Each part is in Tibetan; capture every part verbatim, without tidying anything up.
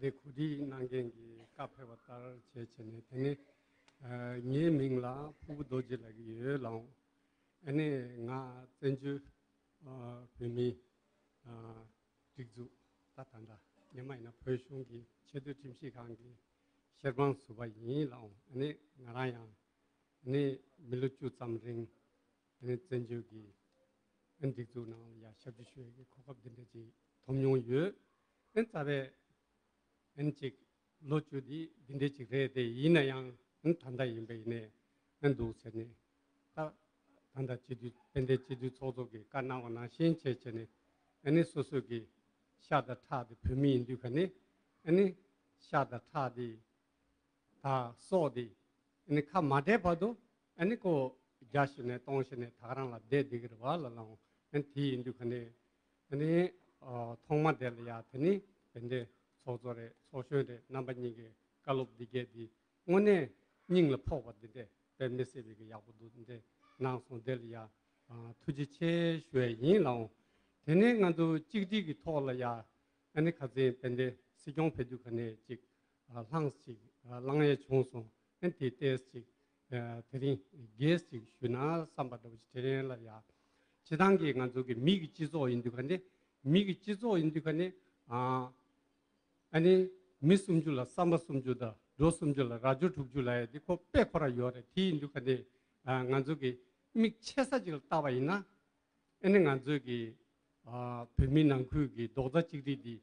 དེ་གོ་སྒྲིག་གནང་མཁན་གྱིས་བཀའ་ཕེབས་པ་ལྟར་བྱས་བྱས་ནས། དེ་ནས་ཨ་ངའི་མིང་ལ་ཕུར་བུ་རྡོ་རྗེ་ལབ་ཀྱི་ཡོད་ལགས། ཨ་ནི་ང་བཙན་བྱོལ་ཨ་བོད་མིའི་ཨ་སྒྲིག་འཛུགས། ད་ད་ལྟ་སྔོན་མ་ཡིན་ན་བོད་གཞུང་གི་ཆེས་མཐོའི་ཁྲིམས་ཞིབ་ཁང་གི་ཤེར་དབང་ཟུར་པ་ཡིན་ལགས། ཨ་ནི་ང་རང་ཡང་ཨ་ནི་མི་ལོ་བཅུ་ཙམ་རིང་ཨ་ནི་བཙན་བྱོལ་གྱི་ཨ་ནི་སྒྲིག་འཛུགས་ནང་ལ་ཡ་ཞབས་ཕྱི་ཞུ་ཡས་ཀྱི་གོ་སྐབས་འདི་འདྲ་ཅིག་ཐོབ་མྱོང་ཡོད། ཨ་ནི་རྩ་བའི་ཨ་ནི་ཅིག་ལོ་བཅུ་འདི་འདི་འདྲ་ཅིག་རེད། དེ་ཡིན་ན་ཡང་ཨ་ནི་ད་ལྟ་ཡིན་པ་ཡིན་ནའི་ཨ་ནི་འདུག་ཟེར་ནས། ད་ད་ལྟ་སྤྱི་འཐུས་དཔལ་ལྡན་སྤྱི་འཐུས་ཚོགས་གཙོ་གིས་བཀའ་གནང་བ་ནང་བཞིན་བྱས་བྱས་ནས། ཨ་ནི་སོ་སོ་གི་ཤ་དང་ཁྲག་དེ་བོད་མི་ཡིན་དུས་ག་ནས། ཨ་ནི་ཤ་དང་ཁྲག་དེ་ད་སྲོག་དེ་ཨ་ནི་ཁ་མ་བྲལ་བར་དུ་ཨ་ནི་ཁོ་བརྒྱ་བྱས་ནས་སྟོང་བྱས་ནས་ད་ག་རང་ལ་བསྡད་བསྡད་ཀྱི་རེད་པ་ལགས། ཨ་ནི་དེ་ཡིན་དུས་ག་ནས་ཨ་ནི་ཨ་ཐོག་མ་དེ་ལ་ཡ་དེ་ནི་དཔལ་ལྡན་ཚོགས་གཙོ་རེད། ཚོགས་གཞོན་རེད། རྣམ་པ་གཉིས་ཀྱི་བཀའ་སློབ་འདི་གས་འདི་དངོས་གནས་སྙིང་ལ་ཕོག་པ་འདི་འདྲས་དཔེ་མི་སྲིད་པའི་གི་ཡག་པོ་འདུག་འདི་འདྲས་གནང་སོང་། དེ་ལ་ཡ་ཨ་ཐུགས་རྗེ་ཆེ་ཞུ་ཡས་ཡིན་ལགས། དེ་ནས་ང་ཚོ་གཅིག་སྒྲིལ་གྱི་ཐོག་ལ་ཡ་ཨ་ནི་ཁ་སང་དཔལ་ལྡན་སྲིད་སྐྱོང་ཕེབས་དུས་ག་ནས་ཅིག་ཨ་ལངས་ཅིག་ཨ་ལངས་ཡས་བྱུང་སོང་། ཨ་ནི་དེ་ཏོག་ཙམ་ཅིག་ཨ་དེ་རིང་རྒྱས་ཅིག་ཞུས་ན་བསམ་པ་འདྲ་བོ་ཅིག་དྲན་ལ་ཡ། སྤྱིར་བཏང་གི་ང་ཚོ་གི་མི་གི་སྤྱི་ཚོགས་ཡིན་དུས་ག་ནས། མི་གི་སྤྱི་ཚོགས་ཡིན་དུས་ག་ནས་ཨ་ཨ་ནི་མི་སུམ་ཅུ་ལ་བསམ་པ་སུམ་ཅུ་དང་འགྲོ་སུམ་ཅུ་ལ་རྭ་ཅོ་དྲུག་ཅུ་ལབ་ཡས་དེ་ཁོ་དཔེ་ཁོ་རང་ཡོད་རེད། དེ་ཡིན་དུས་ག་ནས་ཨ་ང་ཚོ་གི་མིག་ཆེ་ས་ཅིག་ལ་བལྟས་པ་ཡིན་ན། ཨ་ནི་ང་ཚོའི་གི་ཨ་བོད་མི་ནང་ཁུལ་གྱི་རྡོག་རྩ་གཅིག་སྒྲིལ་འདི་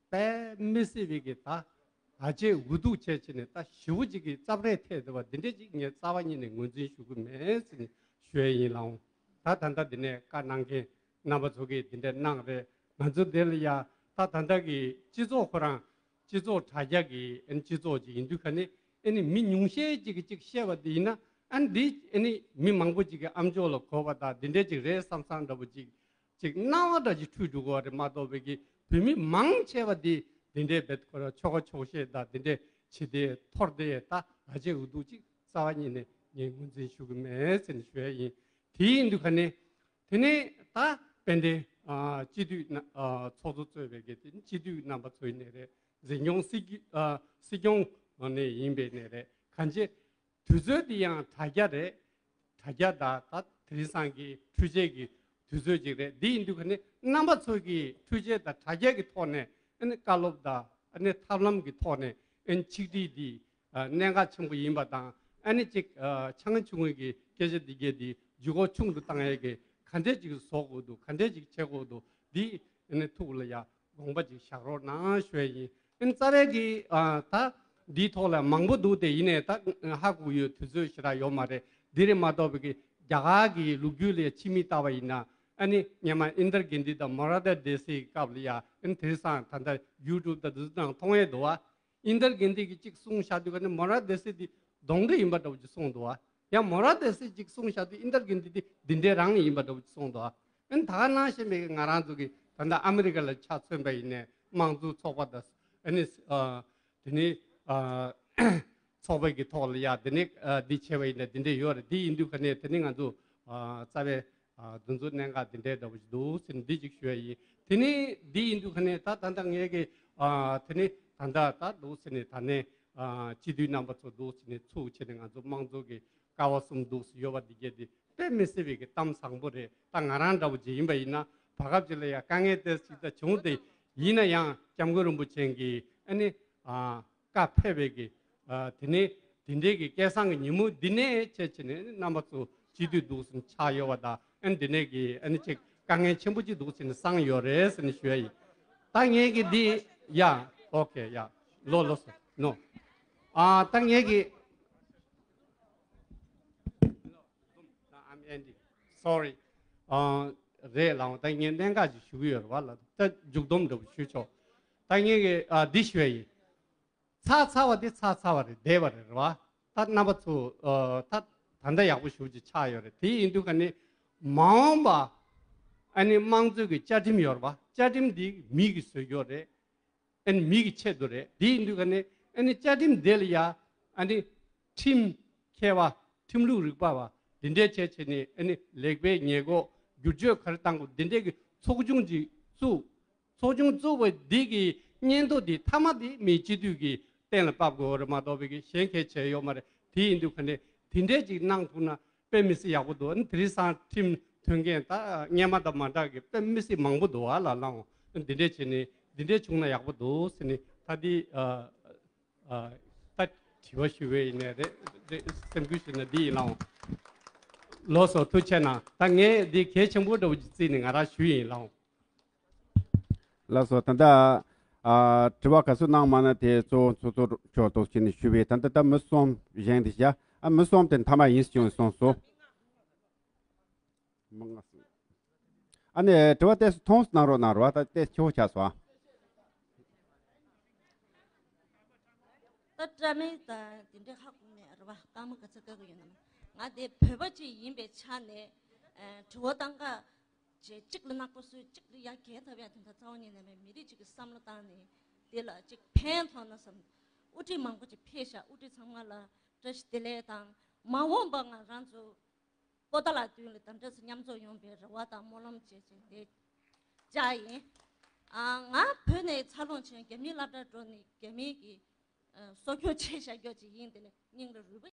དཔེ་མི་སྲིད་པའི་གི་ད་ཨ་ཅེ་འུ་ཐུག་བྱས་བྱས་ནས་ད་ཞེ་པོ་ཅིག་གི་རྩབ་རལ་ཐེབས་བསྡད་པ་འདི་འདྲས་ཅིག་ངས་རྩ་བ་ཉིད་ནས་ངོས་འཛིན་ཞུ་གི་མེད་ཟེར་ནས་ཞུ་ཡས་ཡིན་ལགས། ད་ད་ལྟ་འདི་ནས་བཀའ་གནང་མཁན་རྣམ་པ་ཚོ་གིས་འདི་འདྲས་གནང་རེད། ང་ཚོ་འདི་ལ་ཡ་ད་ད་ལྟ་གི་སྤྱི་ཚོགས་ཁོ་རང་སྤྱི་ཚོགས་དྲ་རྒྱ་གི་ཨ་ནི་སྤྱི་ཚོགས་ཅིག་ཡིན་དུས་ག་ནས། ཨ་ནི་མི་ཉུང་ཤས་ཅིག་གིས་ཅིག་བཤད་པ་འདི་ཡིན་ན། ཨ་ནི་འདི་ཨ་ནི་མི་མང་པོ་ཅིག་གི་ཨམ་ཅོག་ལ་གོ་བ་དང་འདི་འདྲས་ཅིག་རེད་བསམ་བསམ་འདྲ་པོ་ཅིག་ཅིག་སྣང་བ་འདྲ་ཅིག་འཁྲུལ་འགྲོ་གི་རེད་མ་གཏོགས། བོད་ཀྱི་བོད་མི་མང་ཆེ་བ་འདི་འདི་འདྲས་བེད་ཁོ་ར་ཆོ་ག་ཆོག་ཤེས་དང་འདི་འདྲས་བྱེད་དེ་འཐོར་དེ་ད་ཨ་ཅེ་འུ་ཐུག་ཅིག་རྩ་བ་ཉིད་ནས་ངས་ངོས་འཛིན་ཞུ་གི་མེད་ཟེར་ནས་ཞུ་ཡ་ཡིན། དེ་ཡིན་དུས་ག་ནས། དེ་ནས་ད་དཔལ་ལྡན་ཨ་སྤྱི་འཐུས་ན་ཨ་ཚོགས་གཙོ་གཙོས་པའི་གི་དེ་སྤྱི་འཐུས་རྣམ་པ་ཚོ་ཡིན་ནའི་རེད། འཛིན་སྐྱོང་སྲིད་ཨ་སྲིད་སྐྱོང་ནས་ཡིན་པའི་ནས་རེད། གང་ཅི་དུས་ཚོད་འདི་ཡང་དྲ་རྒྱ་རེད། དྲ་རྒྱ་དང་ད་དེང་སང་གི་འཕྲུལ་ཆས་ཀྱི་དུས་ཚོད་ཅིག་རེད། འདི་ཡིན་དུས་ག་ནས་རྣམ་པ་ཚོ་གིས་འཕྲུལ་ཆས་དང་དྲ་རྒྱ་གི་ཐོག་ནས་ཨ་ནི་བཀའ་སློབ་དང་ཨ་ནི་ཐབས་ལམ་གྱི་ཐོག་ནས་ཨ་ནི་ཆིག་སྒྲིལ་འདི་ཨ་གནད་འགག་ཆེན་པོ་ཡིན་པ་དང་། ཨ་ནི་ཅིག་ཨ་ཆུང་ངུ་ཆུང་ངུ་གི་སྐད་ཆ་འདི་གས་འདི་ལྗིད་ཁོག་ཆུང་དུ་བཏང་ཡས་ཀྱི་ག་འདྲས་ཅིག་བཟོ་དགོས་འདུག་ག་འདྲས་ཅིག་བྱེད་དགོས་འདུག་འདི་ཨ་ནི་ཐུགས་ལ་ཡ་དགོངས་པ་ཅིག་བཞག་རོགས་གནང་ཞུ་ཡས་ཡིན། ཨ་ནི་རྩ་བའི་གི་ཨ་ད་འདིའི་ཐོག་ལ་མང་པོ་འདུག་དེ་ཡིན་ནའི་ད་ཧ་གོ་ཡོད། དུས་ཚོད་ཞེ་དྲག་ཡོད་མ་རེད། འདི་རེད་མ་གཏོགས་པའི་གི་རྒྱ་གར་གྱི་ལོ་རྒྱུས་ལ་ཕྱི་མིག་ལྟ་བ་ཡིན་ན། ཨ་ནི་སྔོན་མ་ཨིན་དར་གན་དྷི་དང་མོ་ར་དྷ་དེ་སིའི་སྐབས་ལ་ཡ། ཨ་ནི་དེང་སང་ད་ལྟ་ཡུ་ཊུབ་དང་འདི་ཚོ་ནང་མཐོང་ཡས་འདུག་བ། ཨིན་དར་གན་དྷི་གིས་གཅིག་གསུངས་བཞག་དུས་ག་ནས་མོ་ར་དྷ་དེ་སི་འདི་གདོན་འདྲེ་ཡིན་པ་འདྲ་བོ་ཅིག་གསུངས་འདུག་བ། ཡང་མོ་ར་དྷ་དེ་སི་གཅིག་གསུངས་བཞག་དུས་ཨིན་དར་གན་དྷི་འདི་འདི་འདྲའི་རང་ཡིན་པ་འདྲ་བོ་ཅིག་གསུངས་འདུག་བ། ཨ་ནི་ད་ག་ནང་བཞིན་པའི་ང་རང་ཚོ་གི་ད་ལྟ་ཨ་མི་རི་ཀ་ལ་ཆ་མཚོན་པ་ཡིན་ནའི་དམངས་གཙོའི་ཚོགས་པ་དང་། ཨ་ནི་ཨ་དེ་ནི་ཨ་ཚོགས་པའི་གི་ཐོག་ལ་ཡ་དེ་ནི་ཨ་འདི་བྱས་པ་ཡིན་ན་འདི་འདྲས་ཡོད་རེད། འདི་ཡིན་དུས་ག་ནས་དེ་ནི་ང་ཚོ་ཨ་རྩ་བའི་ཨ་འདི་ཚོ་གནད་འགག་འདི་འདྲས་འདྲ་བོ་ཞིག་འདུག་ཟེར་ནས་འདི་ཅིག་ཞུ་ཡ་ཡིན། དེ་ནི་འདི་ཡིན་དུས་ག་ནས་ད་ད་ལྟ་ངས་གི་ཨ་དེ་ནི་ད་ལྟ་ད་འདུག་ཟེར་ནས་ད་ནས་ཨ་སྤྱི་འཐུས་རྣམ་པ་ཚོ་འདུག་ཟེར་ནས་ཚུགས་བྱས་ནས་ང་ཚོ་དམངས་གཙོ་གི་ཀ་བ་གསུམ་འདུག་ཟེར་ཡོད་པ་འདི་གས་འདི་དཔེ་མི་སྲིད་པའི་གི་གཏམ་བཟང་པོ་རེད། ད་ང་རང་འདྲ་བོ་ཅིག་ཡིན་པ་ཡིན་ན་བར་སྐབས་ཅིག་ལ་ཡ་དཀའ་ངལ་ཏོག་ཙམ་ཅིག་ད་བྱུང་སྟེ། ཡིན་ན་ཡང་སྐྱབས་མགོན་རིན་པོ་ཆེ་གི་ཨ་ནི་ཨ་བཀའ་ཕེབས་པའི་གི་ཨ་དེ་ནས་དེ་འདྲའི་གི་སྐལ་བཟང་གི་ཉིན་མོ་འདི་ནས་བྱས་བྱས་ནས་རྣམ་པ་ཚོ་སྤྱི་འཐུས་འདུག་སེ་ཆགས་ཡོད་པ་དང་། ཨ་ནི་འདི་ནས་གི་ཨ་ནི་ཅིག་དཀའ་ངལ་ཆེན་པོ་ཅིག་འདུག་སེ་ནས་སངས་ཡོད་རེད་ཟེར་ནས་ཞུ་ཡ་ཡིན། ད་ངས་གི་འདི་ཡ་ཨོ་ཁེ་ཡ་ལོ་ལོ་སོ་ནོ། ཨ་ད་ངས་གི I'm ending. Sorry. ཨ་རེད་ལགས། ད་ངས་གནད་འགག་ཅིག་ཞུ་གི་ཡོད་རེད་བ་ལགས། ད་མཇུག་སྡོམ་འདྲ་པོ་ཞུ་ཆོག་ད་ངས་གི་ཨ་འདི་ཞུ་ཡ་ཡིན། ཚར་ཚར་བ་དེ་ཚར་ཚར་བ་རེད། བསྡད་པ་རེད་རེད་བ། ད་རྣམ་པ་ཚོ་ཨ་ད་ད་ལྟ་ཡག་པོ་ཞེ་པོ་ཅིག་ཆགས་ཡོད་རེད། དེ་ཡིན་དུས་ག་ནས་མ་འོངས་པ་ཨ་ནི་དམངས་གཙོའི་གི་བཅའ་ཁྲིམས་ཡོད་རེད་བ། བཅའ་ཁྲིམས་འདི་མི་གིས་བཟོས་ཡོད་རེད། ཨ་ནི་མི་གི་ཆེད་དུ་རེད། དེ་ཡིན་དུས་ག་ནས་ཨ་ནི་བཅའ་ཁྲིམས་དེ་ལ་ཡ་ཨ་ནི་ཁྲིམས་མཁས་པ་ཁྲིམས་ལུགས་རིག་པ་བ་འདི་འདྲའི་བྱས་བྱས་ནས་ཨ་ནི་ལེགས་སྤེལ་ཉེས་འགོག་བསྒྱུར་བཅོས་ག་རེ་བཏང་དགོས་འདི་འདྲའི་གི་ཚོགས་ཆུང་ཅིག་བཙུགས། ཚོགས་ཆུང་བཙུགས་པ་འདི་གི་ སྙན་ཐོ་འདི་མཐའ་མ་འདི་མི་སྤྱི་འཐུས་ཀྱིས་གཏན་ལ་ཕབ་དགོས་རེད་མ་གཏོགས་པའི་གཞན་གལ་ཆེ་ཡོད་མ་རེད། དེ་ཡིན་དུས་ག་ནས་དེ་འདྲས་ཅིག་གནང་ཐུབ་ན་དཔེ་མི་སྲིད་ཡག་པོ་འདུག་ཨ་ནི་དེ་རིང་སང་ཁྲིམས་མཐུན་རྐྱེན་ད་སྔོན་མ་དང་མ་འདྲ་གི་དཔེ་མི་སྲིད་མང་པོ་འདུག་ཨ་ལ་ལའང་འདི་འདྲས་བྱས་ནས་འདི་འདྲས་བྱུང་ན་ཡག་པོ་འདུག་ཟེར་ནས་ད་འདི་ཨ་ཨ་ད་དྲི་བ་ཞུ་བའི་ཡིན་ནའི་རེད་རེད་སེམས་ཁུལ་ཞུས་ན་འདི་ཡིན་ལའང་། ལགས་སོ་ཐུགས་རྗེ་གནང་། ད་ངས་འདི་གལ་ཆེན་པོ་འདྲ་བོ་ཅིག་བརྩིས་ནས་ང་རང་ཞུས་ཡིན་ལའང་། ལགས་སོ། ད་ལྟ་ཨ་དྲི་བ་ག་ཚོད་གནང་མ་ན་དེ་གཙོ་བོ་ཚོ་ཚོ་ཆོག་ཏོག་ཅིག་ནས་ཞུས་པས། ད་ལྟ་ད་མི་གསུམ་བཞེངས་ཏེ་བཞག་ཨ་མི་གསུམ་དེ་མཐའ་མ་ཡིན་ཞིང་སོང་སོ། མི་ལྔ་གསུམ། ཨ་ནི་དྲི་བ་ཏོག་ཙམ་ཐུང་ཙམ་གནང་རོགས་གནང་རོགས། ད་ཏོག་ཙམ་ཆེ་བོ་ཆགས་སོང་ཨ། ད་དྲ་མིག་དང་དེ་འདྲའི་ཧ་གོ་མེད་རེད་བ། རྐང་མ་ག་ཚོད་བཀག་གི་ཡོད་ན། ང་དེ་བོད་པ་ཅིག་ཡིན་པའི་ཆ་ནས་ཨ་དྲི་བ་བཏང་ག་ཅེས་གཅིག་ལ་ནག་པོ་བཟོས་གཅིག་ལ་ཡ་གས་ཐབས་ཡ་དེ་འདྲ་རྩ་བ་ཉིད་ནས་མེད། མི་རིགས་གཅིག་གི་བསམ་བློ་བཏང་ནས་དེ་ལ་གཅིག་ཕན་ཐོགས་ན་བསམ། དབུ་ཁྲིད་མང་པོ་ཅིག་ཕེབས་ཤག་དབུ་ཁྲིད་ཚང་མ་ལ་བཀྲ་ཤིས་བདེ་ལེགས་དང་། མ་འོངས་པ་ང་རང་ཚོ་པོ་ཏཱ་ལ་མདུན་ལ་དམ་བཅའ་ཚོ་མཉམ་འཛོམས་ཡོང་པའི་རེ་བ་དང་སྨོན་ལམ་བཅས་ཀྱི་དེ་བཅའ་ཡིན། ཨ་ང་བོད་ནས་འཚར་ལོངས་བྱས་རྒྱ་མིའི་སློབ་གྲྭར་འགྲོ་ནས་རྒྱ་མིའི་གི་ཨ་སྲོག་སྐྱོར་བྱས་བཞག་རྒྱུ་ཅིག་ཡིན། དེ་ལ་སྙིང་ལ་རུས་པ།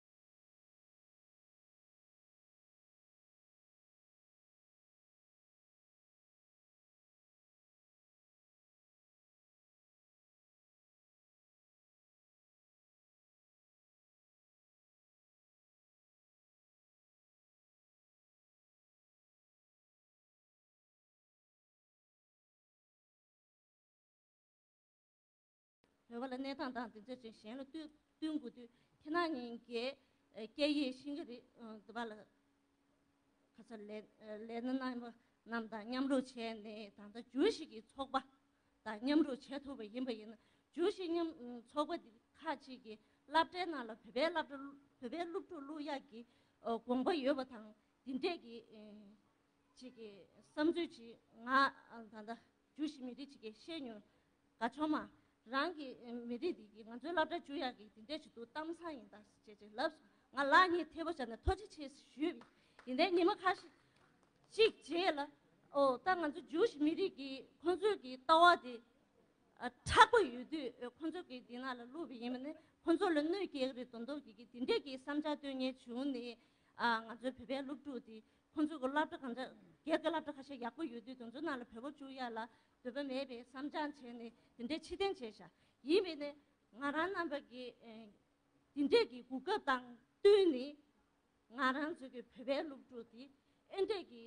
བོད་པ་ལ་གནས་སྟངས་དང་དེ་ཚོ་ཅིག་གཞན་ལ་སྟོན་སྟོན་དགོས་དུས། ཁྱེད་རང་གཉིས་ཀྱིས་ཨ་སྐད་ཡིག་ཤེས་ཀྱི་རེད། ཨ་འདི་པ་ལ་ཁ་ཚ་ལས་ལས་སྣེ་རྣམ་པ་རྣམས་དང་མཉམ་རུབ་བྱས་ནས་ད་ལྟ་ཇུའུ་ཤི་གི་ཚོགས་པ་དང་མཉམ་རུབ་བྱས་ཐུབ་པ་ཡིན་པ་ཡིན་ན། ཇུའུ་ཤི་མཉམ་ཚོགས་པ་འདི་ཁག་ཅིག་གི་སློབ་གྲྭའི་ནང་ལ་བོད་པའི་སློབ་གྲྭ་བོད་པའི་སློབ་ཕྲུག་བླུག་ཡག་གི་ཨ་དགོངས་པ་ཡོད་པ་དང་། འདི་འདྲས་ཀྱི་ཨ་ཅིག་གི་བསམ་ཚུལ་ཅིག་ང་ཨ་ད་ལྟ་ཇུའུ་ཤི་མི་རིགས་ཅིག་གིས་བཤད་མྱོང་། དགའ་ཆོག་མ། རང་གི་མི་རིགས་འདི་གི་ང་ཚོའི་སློབ་གྲྭ་བཅུག་ཡག་གི་འདི་འདྲས་ཅིག་འདུག་གཏམ་བཟང་ཡིན་ད་ཅེས་ཅིག་ལབ་སོང་། ང་ལག་གཉིས་ཐལ་པོ་བྱས་ནས་ཐུགས་རྗེ་ཆེ་ཞུས་པ་ཡིན། དེ་ནས་ཉི་མ་ཁ་ཤས་ཅིག་རྗེས་ལ་ཨོ་ད་ང་ཚོ་ཇུའུ་ཤི་མི་རིགས་ཀྱི་ཁོང་ཚོའི་གི་ལྟ་བ་དེ་ཨ་མཁྲེགས་པོ་ཡོད་དུས་ཁོང་ཚོ་གི་འདི་ནང་ལ་བླུགས་པ་ཡིན་པ་ནི་ཁོང་ཚོ་ལ་གནོད་སྐྱེལ་གི་རེད་མདོག་མདོག་གི་གི་འདི་འདྲས་ཀྱི་བསམ་འཆར་བཏོན་མཁན་བྱུང་ནས། ཨ་ང་ཚོའི་བོད་པའི་སློབ་ཕྲུག་དེ་ཁོང་ཚོ་གི་སློབ་གྲྭ་གང་འདྲ་སྒེར་གྱི་སློབ་གྲྭ་ཁ་ཤས་ཡག་པོ་ཡོད་དུས་དེ་ཚོ་ནང་ལ་བོད་པ་བཅུག་ཡག་ལ་འདོད་པ་མེད་པའི་བསམ་འཆར་བྱས་ནས་དེ་འདྲའི་ཕྱིར་འཐེན་བྱས་ཤག་ཡིན་པས་ནས་ང་རང་རྣམ་པ་གི་ཨེ་དེ་འདྲས་ཀྱི་གོ་སྐབས་དང་བསྟུན་ནས་ང་རང་ཚོ་གི་བོད་པའི་སློབ་ཕྲུག་དེ་ཨེ་འདྲས་ཀྱི་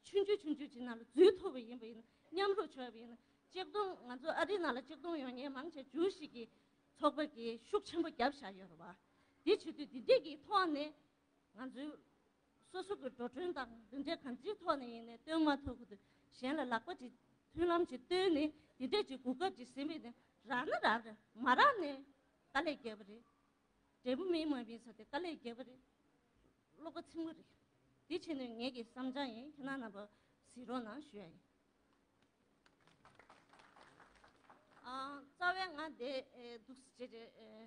ཆུང་ཆུང་ཆུང་ཆུང་ཅིག་ནང་ལ་འཛུལ་ཐུབ་པ་ཡིན་པ་ཡིན་ན། མཉམ་རུབ་བྱས་པ་ཡིན་ན་གཅིག་སྟོང་ང་ཚོ་ཨ་རིའི་ནང་ལ་གཅིག་སྟོང་ཡོད་མཁན་མང་ཆེ་ཇུའུ་ཤི་གི་ཚོགས་པ་གི་ཤུགས་ཆེན་པོ་བརྒྱབ་བཞག་ཡོད་རེད་བ། དེ་བྱེད་དུས་དེ་འདྲས་ཀྱི་ཐོག་ནས། ང་ཚོའི་སོ་སོ་གི་འགྲོ་གྲོན་དང་འདི་འདྲའི་གང་ཅིའི་ཐོག་ནས་ཡིན་ནའི་བཏོན་མ་ཐུབ་ཀྱི་འདུག་གཞན་ལ་ལག་པ་ཅིག་མཐུན་ལམ་ཅིག་བཏོན་ནས་འདི་འདྲས་ཅིག་གོ་སྐབས་ཅིག་ཟིན་པས་ནི་རག་ན་རག་རེད། མ་རག་ནས་དཀའ་ལས་བརྒྱབ་པ་རེད། འབྲས་བུ་སྨིན་མ་སྨིན་ས་དེ་དཀའ་ལས་བརྒྱབ་པ་རེད། བློ་ཁ་ཚིམ་གི་རེད། འདི་བྱས་ནས་ངེད་ཀྱི་བསམ་འཆར་ཡིན། ཁྱེད་རྣམ་པ་གཟིགས་རོགས་གནང་ཞུ་ཡ་ཡིན། ཨ་རྩ་བའི་ང་འདི་ཨེ་འདུག་སེ་བྱས་བྱས་ཨེ་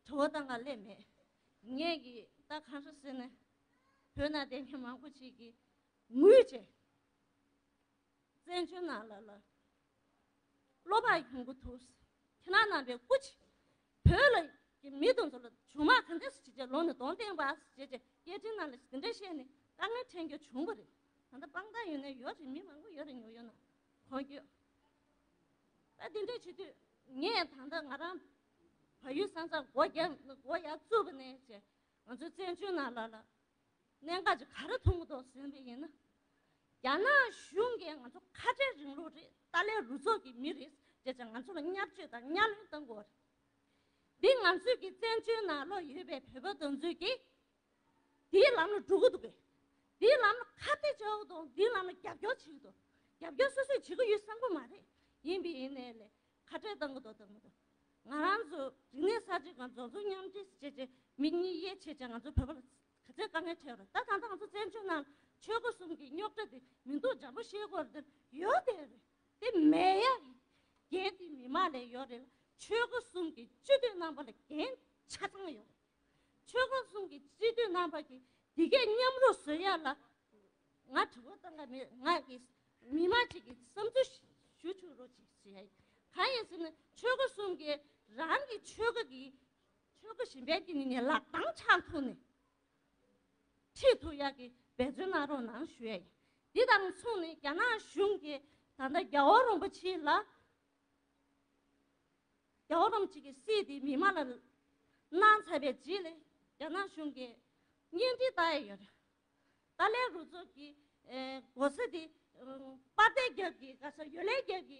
དྲི་བ་བཏང་ག་སླེབས་མེད། ངས་ཀྱི་ད་གང་ཟེར་ཟེར་ན་བོད་ནང་བསྡད་མཁན་མང་པོ་ཅིག་གིས་ངུས་བྱས་བཙན་བྱོལ་ནང་ལ་ལ་བློ་བག་ཡོང་གི་འདུག་ཁྱེད་རང་རྣམ་པའི་སྐུ་མཁྱེན། བོད་ལ་གི་མི་དེ་ཚོ་ལ་གཞུག་མ་ག་འདྲས་སེ་བྱས་བྱས་ལོག་ནས་གདོང་བསྟན་པ་ཟེར་བྱས་བྱས་སྐད་འཕྲིན་ནང་ལ་དེ་འདྲས་བཤད་ནས་དཀའ་ངལ་འཕྲད་རྒྱུ་བྱུང་བ་རེད། ད་ལྟ་དཔང་རྟགས་ཡོད་ན་ཡོད་རེད། མི་མང་པོ་ཡོད་རེད། ཉོ་ཡོད་ན་གོ་རྒྱུ། ད་དེ་འདྲས་བྱེད་དུས་ངས་ད་ལྟ་ང་རང་བལ་ཡུལ་ས་མཚམས་སྒོ་རྒྱག་སྒོ་ཡར་བཙུགས་པ་ནས་བྱས་ང་ཚོའི་བཙན་བྱོལ་ནང་ལ་ལ། གནད་འགག་ཅིག་ག་རེ་མཐོང་གི་འདུག་ཟེར་བ་ཡིན་ན། རྒྱ་ནག་གཞུང་གིས་ང་ཚོ་ཁ་བྲལ་རིང་ལུགས་རེད། ཏཱ་ལའི་རུ་ཚོགས་ཀྱི་མི་རེད་ཅེས་བྱས་ང་ཚོ་ལ་བརྙས་བཅོས་དང་བརྙས་ལེན་གཏོང་གི་ཡོད་རེད། འདི་ང་ཚོས་ཀྱི་བཙན་བྱོལ་ནང་ལོགས་ཡོད་པའི་བོད་པ་དེ་ཚོས་ཀྱི་འདིའི་ལམ་ལ་འགྲོ་གི་འདུག་གས། འདིའི་ལམ་ལ་ཁ་གཏད་བཅག་གི་འདུག་འདིའི་ལམ་ལ་རྒྱབ་སྐྱོར་བྱེད་ཀྱི་འདུག་རྒྱབ་སྐྱོར་སོ་སོས་བྱེད་ཀྱི་ཡོད་བསམ་གི་མ་རེད། ཡིན་པས་ཡིན་ནའི་ལས་ཁ་བྲལ་གཏོང་གི་འདུག་གཏོང་གི་འདུག་ང་རང་ཚོ་རིག་གནས་གསར་བརྗེ་ཁང་འཛོམས་ཚོགས་མཉམ་འབྲེལ་བྱས་བྱས་མི་གཉིས་དབྱེ་བྱས་བྱས་ང་ཚོ་བོད་པ་ལ་ག་ཚོད་དཀའ་ངལ་འཕྲད་ཡོད་རེད། ད་ད་ལྟ་ང་ཚོ་བཙན་བྱོལ་ནང་ཆོལ་ཁ་གསུམ་གྱི་རྙོག་དྲ་དེ་མི་འདུག་འཇམ་པོ་བཤད་དགོས་རེད། དེ་ཡོད་དེ་རེད། དེ་མེད་ཡ་གི་འགན་དེ་མི་མང་ལ་ཡོད་རེད། ཆོལ་ཁ་གསུམ་གྱི་སྤྱི་འཐུས་རྣམ་པ་ལ་འགན་ཆ་ཚང་ཡོད་རེད། ཆོལ་ཁ་གསུམ་གྱི་སྤྱི་འཐུས་རྣམ་པ་གིས་འདི་གས་མཉམ་རུབ་བཟོ་ཡ་ལ་ང་དྲི་བ་བཏང་ག་མེད། ང་གི་མི་མང་ཅིག་གིས་བསམ་ཚུལ་ཞུ་ཆོག་རོགས་ཅིག་ཞུ་ཡ་ཡིན། གང་ཡིན་ཟེར་ན་ཆོལ་ཁ་གསུམ་གྱི་རང་གི་ཆོལ་ཁ་གི་ཆོལ་ཁ་གཞན་པའི་དེ་ནི་ནས་ལག་གདང་ཕྱག་ཐོག་ནས་ཁྲིད་ཐུབ་ཡག་གི་འབད་བརྩོན་གནང་རོགས་གནང་ཞུ་ཡ་ཡིན། འདི་དང་མཚུངས་ནས་རྒྱ་ནག་གཞུང་གིས་ད་ལྟ་རྒྱལ་བ་རིན་པོ་ཆེ་ལ། རྒྱལ་བ་རིན་པོ་ཆེ་གི་སྲིད་དེ་མི་མང་ལ་གནང་ཚར་བའི་རྗེས་ལ་རྒྱ་ནག་གཞུང་གིས་གཉེན་སྒྲིག་བཏང་ཡ་ཡོད་རེད། ཏཱ་ལའི་རུ་ཚོགས་ཀྱི་ཨེ་གོ་ས་དེ་ཨ་པར་དེབ་རྒྱབ་ཀྱི་ག་ས་ཡོ་ལེ་རྒྱབ་ཀྱི་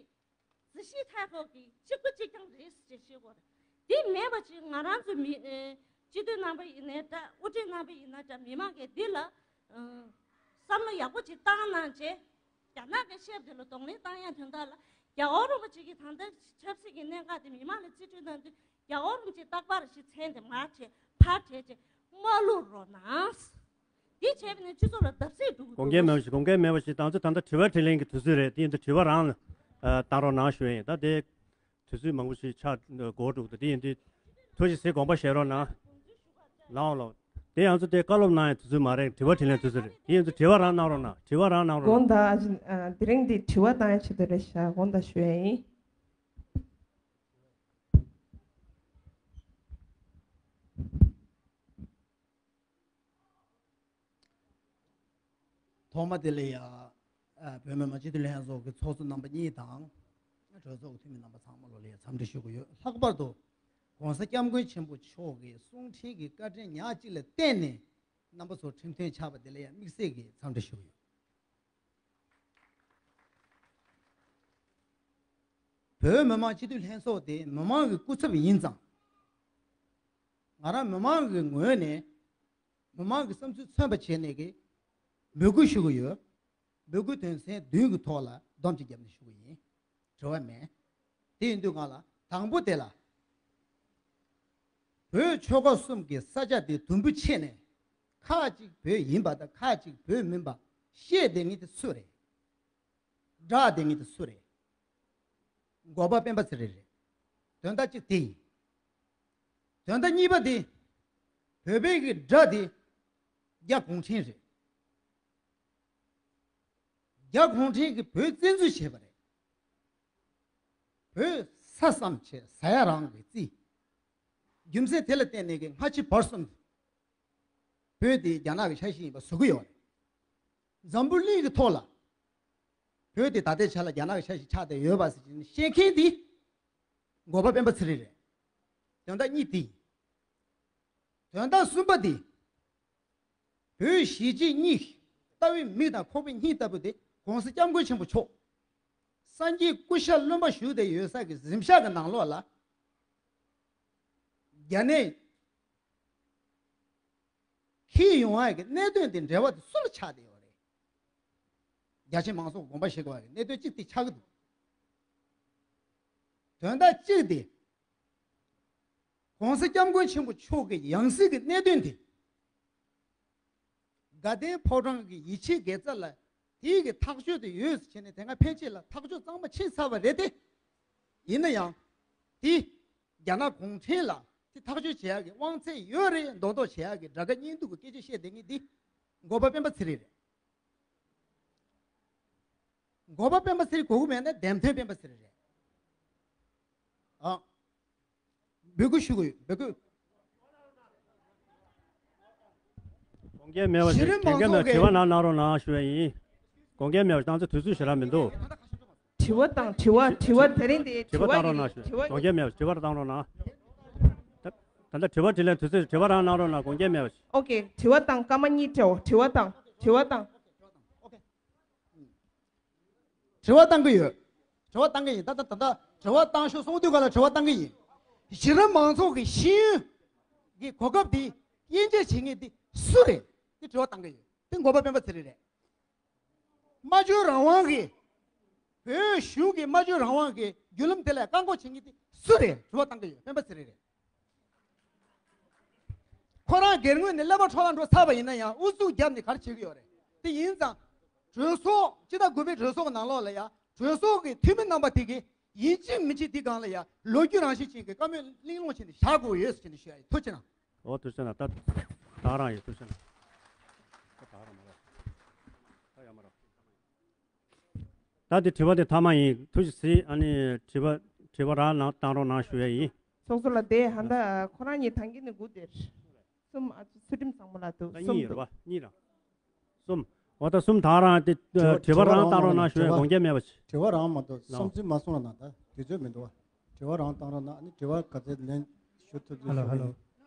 རྩིས་ཞིབ་མཐའ་འཁོར་གྱི་གཅིག་པ་གཅིག་རྐྱང་རེད་ཟེར་བཤད་དགོས་རེད། དེ་མེད་པ་ཅིག་ང་རང་ཚོ་མི་ཨེ་སྤྱི་འཐུས་རྣམ་པ་ཡིན་ནའི་འདྲ། དབུ་ཁྲིད་རྣམ་པ་ཡིན་ན་འདྲ། མི་མང་གིས་འདི་ལ་ཨ་བསམ་བློ་ཡག་པོ་ཅིག་བཏང་གནང་བྱས། རྒྱ་ནག་གི་ཤེབ་དེ་ལ་གདོང་ལེན་བཏང་ཡ་དོན་དག་ལ་རྒྱལ་བ་རིན་པོ་ཆེ་གི་ད་ལྟ་ཆབ་སྲིད་ཀྱི་གནད་འགག་དེ་མི་མང་ལ་རྩིས་སྤྲོད་གནང་དུས་རྒྱལ་བ་རིན་པོ་ཆེ་རྟག་པར་ཞིག་མཚན་དེ་མར་བྲལ་ཕར་བྲལ་བྱས་མ་བླུག་རོགས་གནང་། འདི་བྱས་པ་ནས་སྤྱི་ཚོགས་ལ་བརྡབ་གསིག་འགྲོ་གི་འདུག་དགོངས་འགལ་མེད་པ་ཞིག་དགོངས་འགལ་མེད་པ་ཞིག་ད་ཚོ་ད་ལྟ་དྲི་བ་དྲིས་ལན་གྱི་དུས་ཚོད་རེད། དེ་ཡིན་དུས་དྲི་བ་རང་ལ་ཨ་བཏང་རོགས་གནང་ཞུ་ཡ་ཡིན། ད་དེ་དུས་ཚོད་མང་པོ་ཞིག་ཆགས་འགོར་འགྲོ་གི་འདུག་དེ་ཡིན་དུས་ཐུགས་རྗེ་ཆེ་དགོངས་པ་བཞེས་རོགས་གནང་། ལའོ་ལའོ། དེ་ཡང་ཚོ་དེ་བཀའ་སློབ་གནང་ཡ་དུས་ཚོད་མ་རེད། དྲི་བ་དྲིས་ལན་དུས་ཚོད་རེད། དེ་ཡིན་ཚོ་དྲི་བ་རང་གནང་རོགས་གནང་། དྲི་བ་རང་གནང་རོགས་གནང་། དགོངས་དག་ཨ་ཅེ། ཨ་དེ་རིང་འདི་དྲི་བ་བཏང་ཡ་ཆེད་དུ་རེད་ཤག་དགོངས་དག་ཞུ་ཡ་ཡིན། ཐོག་མ་དེ་ལ་ཡ། ཨ་བོད་མི་མང་སྤྱི་འཐུས་ལྷན་ཚོགས་ཀྱི་ཚོགས་གཙོ་རྣམ་པ་གཉིས་དང་། གྲོས་ཚོགས་ཀྱི་འཐུས་མི་རྣམ་པ་ཚང་མ་ལོ་ལ་ཡ་འཚམས་འདྲི་ཞུ་གི་ཡོད། ལྷག་པར་དུ་༸གོང་ས་༸སྐྱབས་མགོན་ཆེན་པོ་མཆོག་གི་གསུང་འཕྲིན་གྱི་བཀའ་དྲིན་ཉག་གཅིག་ལ་བརྟེན་ནས་རྣམ་པ་ཚོ་ཁྲིམས་མཐུན་ཆགས་པ་དེ་ལ་ཡ་དམིགས་བསལ་གྱི་འཚམས་འདྲི་ཞུ་གི་ཡོད། བོད་མི་མང་སྤྱི་འཐུས་ལྷན་ཚོགས་དེ་མི་མང་གི་སྐུ་ཚབ་ཡིན་ཙང་། ང་རང་མི་མང་གི་ངོས་ནས་མི་མང་གི་བསམ་ཚུལ་མཚོན་པ་བྱས་ནས་ཀྱི་འབོད་སྐུལ་ཞུ་གི་ཡོད། འབོད་སྐུལ་དོན་ཚན་བདུན་གྱི་ཐོག་ལ་སྡོམ་གཅིག་བརྒྱབ་ནས་ཞུ་གི་ཡིན། དྲི་བ་མེད། དེ་ཡིན་དུས་གང་ལ་དང་པོ་དེ་ལ། བོད་ཆོལ་ཁ་གསུམ་གྱི་ས་ཆ་དེ་དུམ་བུ་ཕྱེ་ནས་ཁག་ཅིག་བོད་ཡིན་པ་དང་ཁག་ཅིག་བོད་མིན་པ་བཤད་བསྡད་མཁན་དེ་སུ་རེད། བསྒྲགས་བསྡད་མཁན་དེ་སུ་རེད། འགོ་པ་སྤེན་པ་ཚེ་རིང་རེད། དོན་དག་གཅིག་དེ་ཡིན། དོན་དག་གཉིས་པ་དེ། བོད་པའི་གི་དགྲ་དེ་རྒྱ་གུང་ཁྲན་རེད། རྒྱ་གུང་ཁྲན་གྱིས་བོད་བཙན་འཛུལ་བྱས་པ་རེད། བོད་ས་མཚམས་བྱས་ཟ་ཡ་རང་གི་རྩིས། རྒྱུ་མཚན་དེ་ལ་བརྟེན་ནས་ཀྱི་སྔ་ཕྱི་བར་གསུམ་བོད་དེ་རྒྱ་ནག་གི་ཆ་ཤས་ཡིན་པ་བཟོ་གི་ཡོད་རེད། འཛམ་བུ་གླིང་གི་ཐོག་ལ་བོད་དེ་ད་ལྟའི་ཆ་ལ་རྒྱ་ནག་གི་ཆ་ཤས་ཆགས་བསྡད་ཡོད་པ་ཟེར་གྱི་བཤད་མཁན་དེ་འགོ་པ་སྤེན་པ་ཚེ་རིང་རེད། དོན་དག་གཉིས་དེ་ཡིན། དོན་དག་གསུམ་པ་དེ། བོད་གཞིས་བྱེས་གཉིས་ལྟ་བའི་མིག་དང་ཁོག་པའི་སྙིང་ལྟ་བུ་དེ་༸གོང་ས་༸སྐྱབས་མགོན་ཆེན་པོ་མཆོག་སངས་རྒྱས་སྐུ་ཤ་རློན་པ་བཞུགས་བསྡད་ཡོད་ས་གི་གཟིམ་ཤག་གི་ནང་ལོགས་ལ་རྒྱ་ནས་འཁྱེར་ཡོང་བ་གི་གནད་དོན་དེ་འབྲེལ་བ་དེ་སུ་ལ་ཆགས་བསྡད་ཡོད་རེད། རྒྱ་ཆེ་མང་ཚོགས་དགོངས་པ་བཞེས་དགོས་པ་གི་གནད་དོན་གཅིག་དེ་ཆགས་ཀྱི་འདུག་དོན་དག་གཅིག་དེ། ༸གོང་ས་༸སྐྱབས་མགོན་ཆེན་པོ་མཆོག་གི་ཡང་སྲིད་ཀྱི་གནད་དོན་དེ། དགའ་ལྡན་ཕོ་བྲང་གི་ཡིད་ཆེས་དགེ་རྩ་ལ་དེའི་གི་ཐག་གཅོད་དེ་ཡོད་ཟེར་བྱས་ནས་དེ་སྔ་ཕན་ཆད་ལ་ཐག་གཅོད་གཙང་མ་ཕྱིན་ཚར་བ་རེད་དེ། ཡིན་ན་ཡང་། དེ་རྒྱ་ནག་གུང་ཁྲན་ལ་དེ་ཐག་གཅོད་བྱེད་ཡག་གི་དབང་ཚད་ཡོད་རེད་མདོག་མདོག་བྱེད་ཡག་གི་དགྲ་དགའ་གཉེན་སྡུག་གི་སྐད་ཆ་བཤད་བསྡད་མཁན་དེ་འགོ་པ་སྤེན་པ་ཚེ་རིང་རེད། འགོ་པ་སྤེན་པ་ཚེ་རིང་དགོས་ཀྱི་མེད་ན་འདེམས་ཐོན་སྤེན་པ་ཚེ་རིང་རེད། ཨ། འབོད་སྐུལ་ཞུ་དགོས་ཡོད། འབོད་སྐུལ། དགོངས་འགལ་མེད་པ་ཞིག་གཞི་རིམ་དྲན་མཁན་མང་ཚོགས་ཀྱི་དྲི་བ་གནང་གནང་རོགས་གནང་ཞུ་བ་ཡིན། དགོངས་འགལ་མེད་པ་ཞིག་བཏང་ཚེ་དུས་ཚོད་ཞེ་དྲག་མི་འདུག་དྲི་བ་དང་དྲི་བ་དྲི་བ་དེ་རིང་དེ་དྲི་བ་བཏང་རོགས་གནང་ཞུ། དྲི་བ་དགོངས་འགལ་མེད་པ་ཞིག་དྲི་བ་བཏང་རོགས་གནང་། ད་ད་ལྟ་དྲི་བ་དྲིས་ལན་དུས་ཚོད་དྲི་བ་རང་གནང་རོགས་གནང་། དགོངས་འགལ་མེད་པ་ཞིག་ཨོ་ཀེ། དྲི་བ་དང་སྐར་མ་གཉིས་སྤྲད་འོ། དྲི་བ་དང་དྲི་བ་དང་། དྲི་བ་བཏང་གི་ཡོད། དྲི་བ་བཏང་གི་ཡིན། ད་ད་ད་ད་དྲི་བ་བཏང་ཤོག་གསུང་དུས་ག་ལ་དྲི་བ་བཏང་གི་ཡིན། གཞི་རིམ་མང་ཚོགས་ཀྱི་ཤེས་ཡོན་གྱི་གོ་སྐབས་དེ་དབྱེ་འབྱེད་བྱེད་མཁན་དེ་སུ་རེད། དེ་དྲི་བ་བཏང་གི་ཡོད། དེ་འགོ་པ་སྤེན་པ་ཚེ་རིང་རེད། སྨྲ་བརྗོད་རང་དབང་གི། བོད་གཞུང་གི་སྨྲ་བརྗོད་རང་དབང་གི་བརྒྱུད་ལམ་དེ་ལ་བཀག་འགོག་བྱེད་མཁན་དེ་སུ་རེད། དྲི་བ་བཏང་གི་ཡོད། སྤེན་པ་ཚེ་རིང་རེད། ཁོ་རང་སྒེར་ངོས་ནས་ཀླད་པ་འཕྲོ་བརླག་འགྲོ་ཚར་བ་ཡིན་ན་ཡང་ཨུ་ཚུགས་བརྒྱབ་ནས་ག་རེ་བྱེད་ཀྱི་ཡོད་རེད། དེ་ཡིན་ཙང་། གྲོས་ཚོགས་སྤྱི་ཟླ་དགུ་པའི་གྲོས་ཚོགས་ཀྱི་ནང་ལོགས་ལ་ཡ་གྲོས་ཚོགས་ཀྱི་འཐུས་མི་རྣམ་པ་དེ་གིས་ཡིན་གཅིག་མིན་གཅིག་དེ་སྒང་ལ་ཡ་ལོ་རྒྱུས་རང་བཞིན་ཅན་གྱི་བཀའ་མོལ་གླེང་སློང་བྱས་ནས་བཞག་དགོས་ཡོད་ཟེར་ནས་ཞུ་ཡ་ཡིན། ཐུགས་རྗེ་གནང་། འོ་ཐུགས་རྗེ་གནང་། ད་ད་རང་ཡིན། ཐུགས་རྗེ་གནང་། ད་ད་རང་མ་རེད། ད་ཡ་མ་རེད། ད་དེ་དྲི་བ་དེ་མཐའ་མ་ཡིན། ཐུགས་རྗེ་གཟིགས། ཨ་ནི་དྲི་བ་ དྲི་བ་རང་ནང་བཏང་རོགས་གནང་ཞུ་ཡ་ཡིན། ཚོགས་གཙོ་ལགས་དེ་ཧ་ད་ཁོ་རང་གཉིས་ཐང་གི་ནི་དགུ་དེར། གསུམ་ཨ་ཚུ་ཚུལ་ཁྲིམས་བཟང་མོ་ལགས་འདུག་ད་གསུམ་གཉིས་ཡོད་འདུག་རེད་པ། གཉིས་རང་། གསུམ། འོ་ད་གསུམ་དང་རང་དེ་དྲི་བ་དྲི་བ་རང་རང་བཏང་རོགས་གནང་ཞུ་ཡ་དགོངས་འགལ་མེད་པ་བྱེད། དྲི་བ་རང་མ་གཏོགས་བསམ་ཚུལ་མ་གསུངས་རོགས་གནང་། ད་དུས་ཚོད་མི་འདུག་པ། དྲི་བ་རང་བཏང་རོགས་གནང་། ཨ་ནི་དྲི་བ་ག་ཚད་ལན་ཞུ་ཐུབ་ཚུལ་ཞུ་ཡ་ཡིན།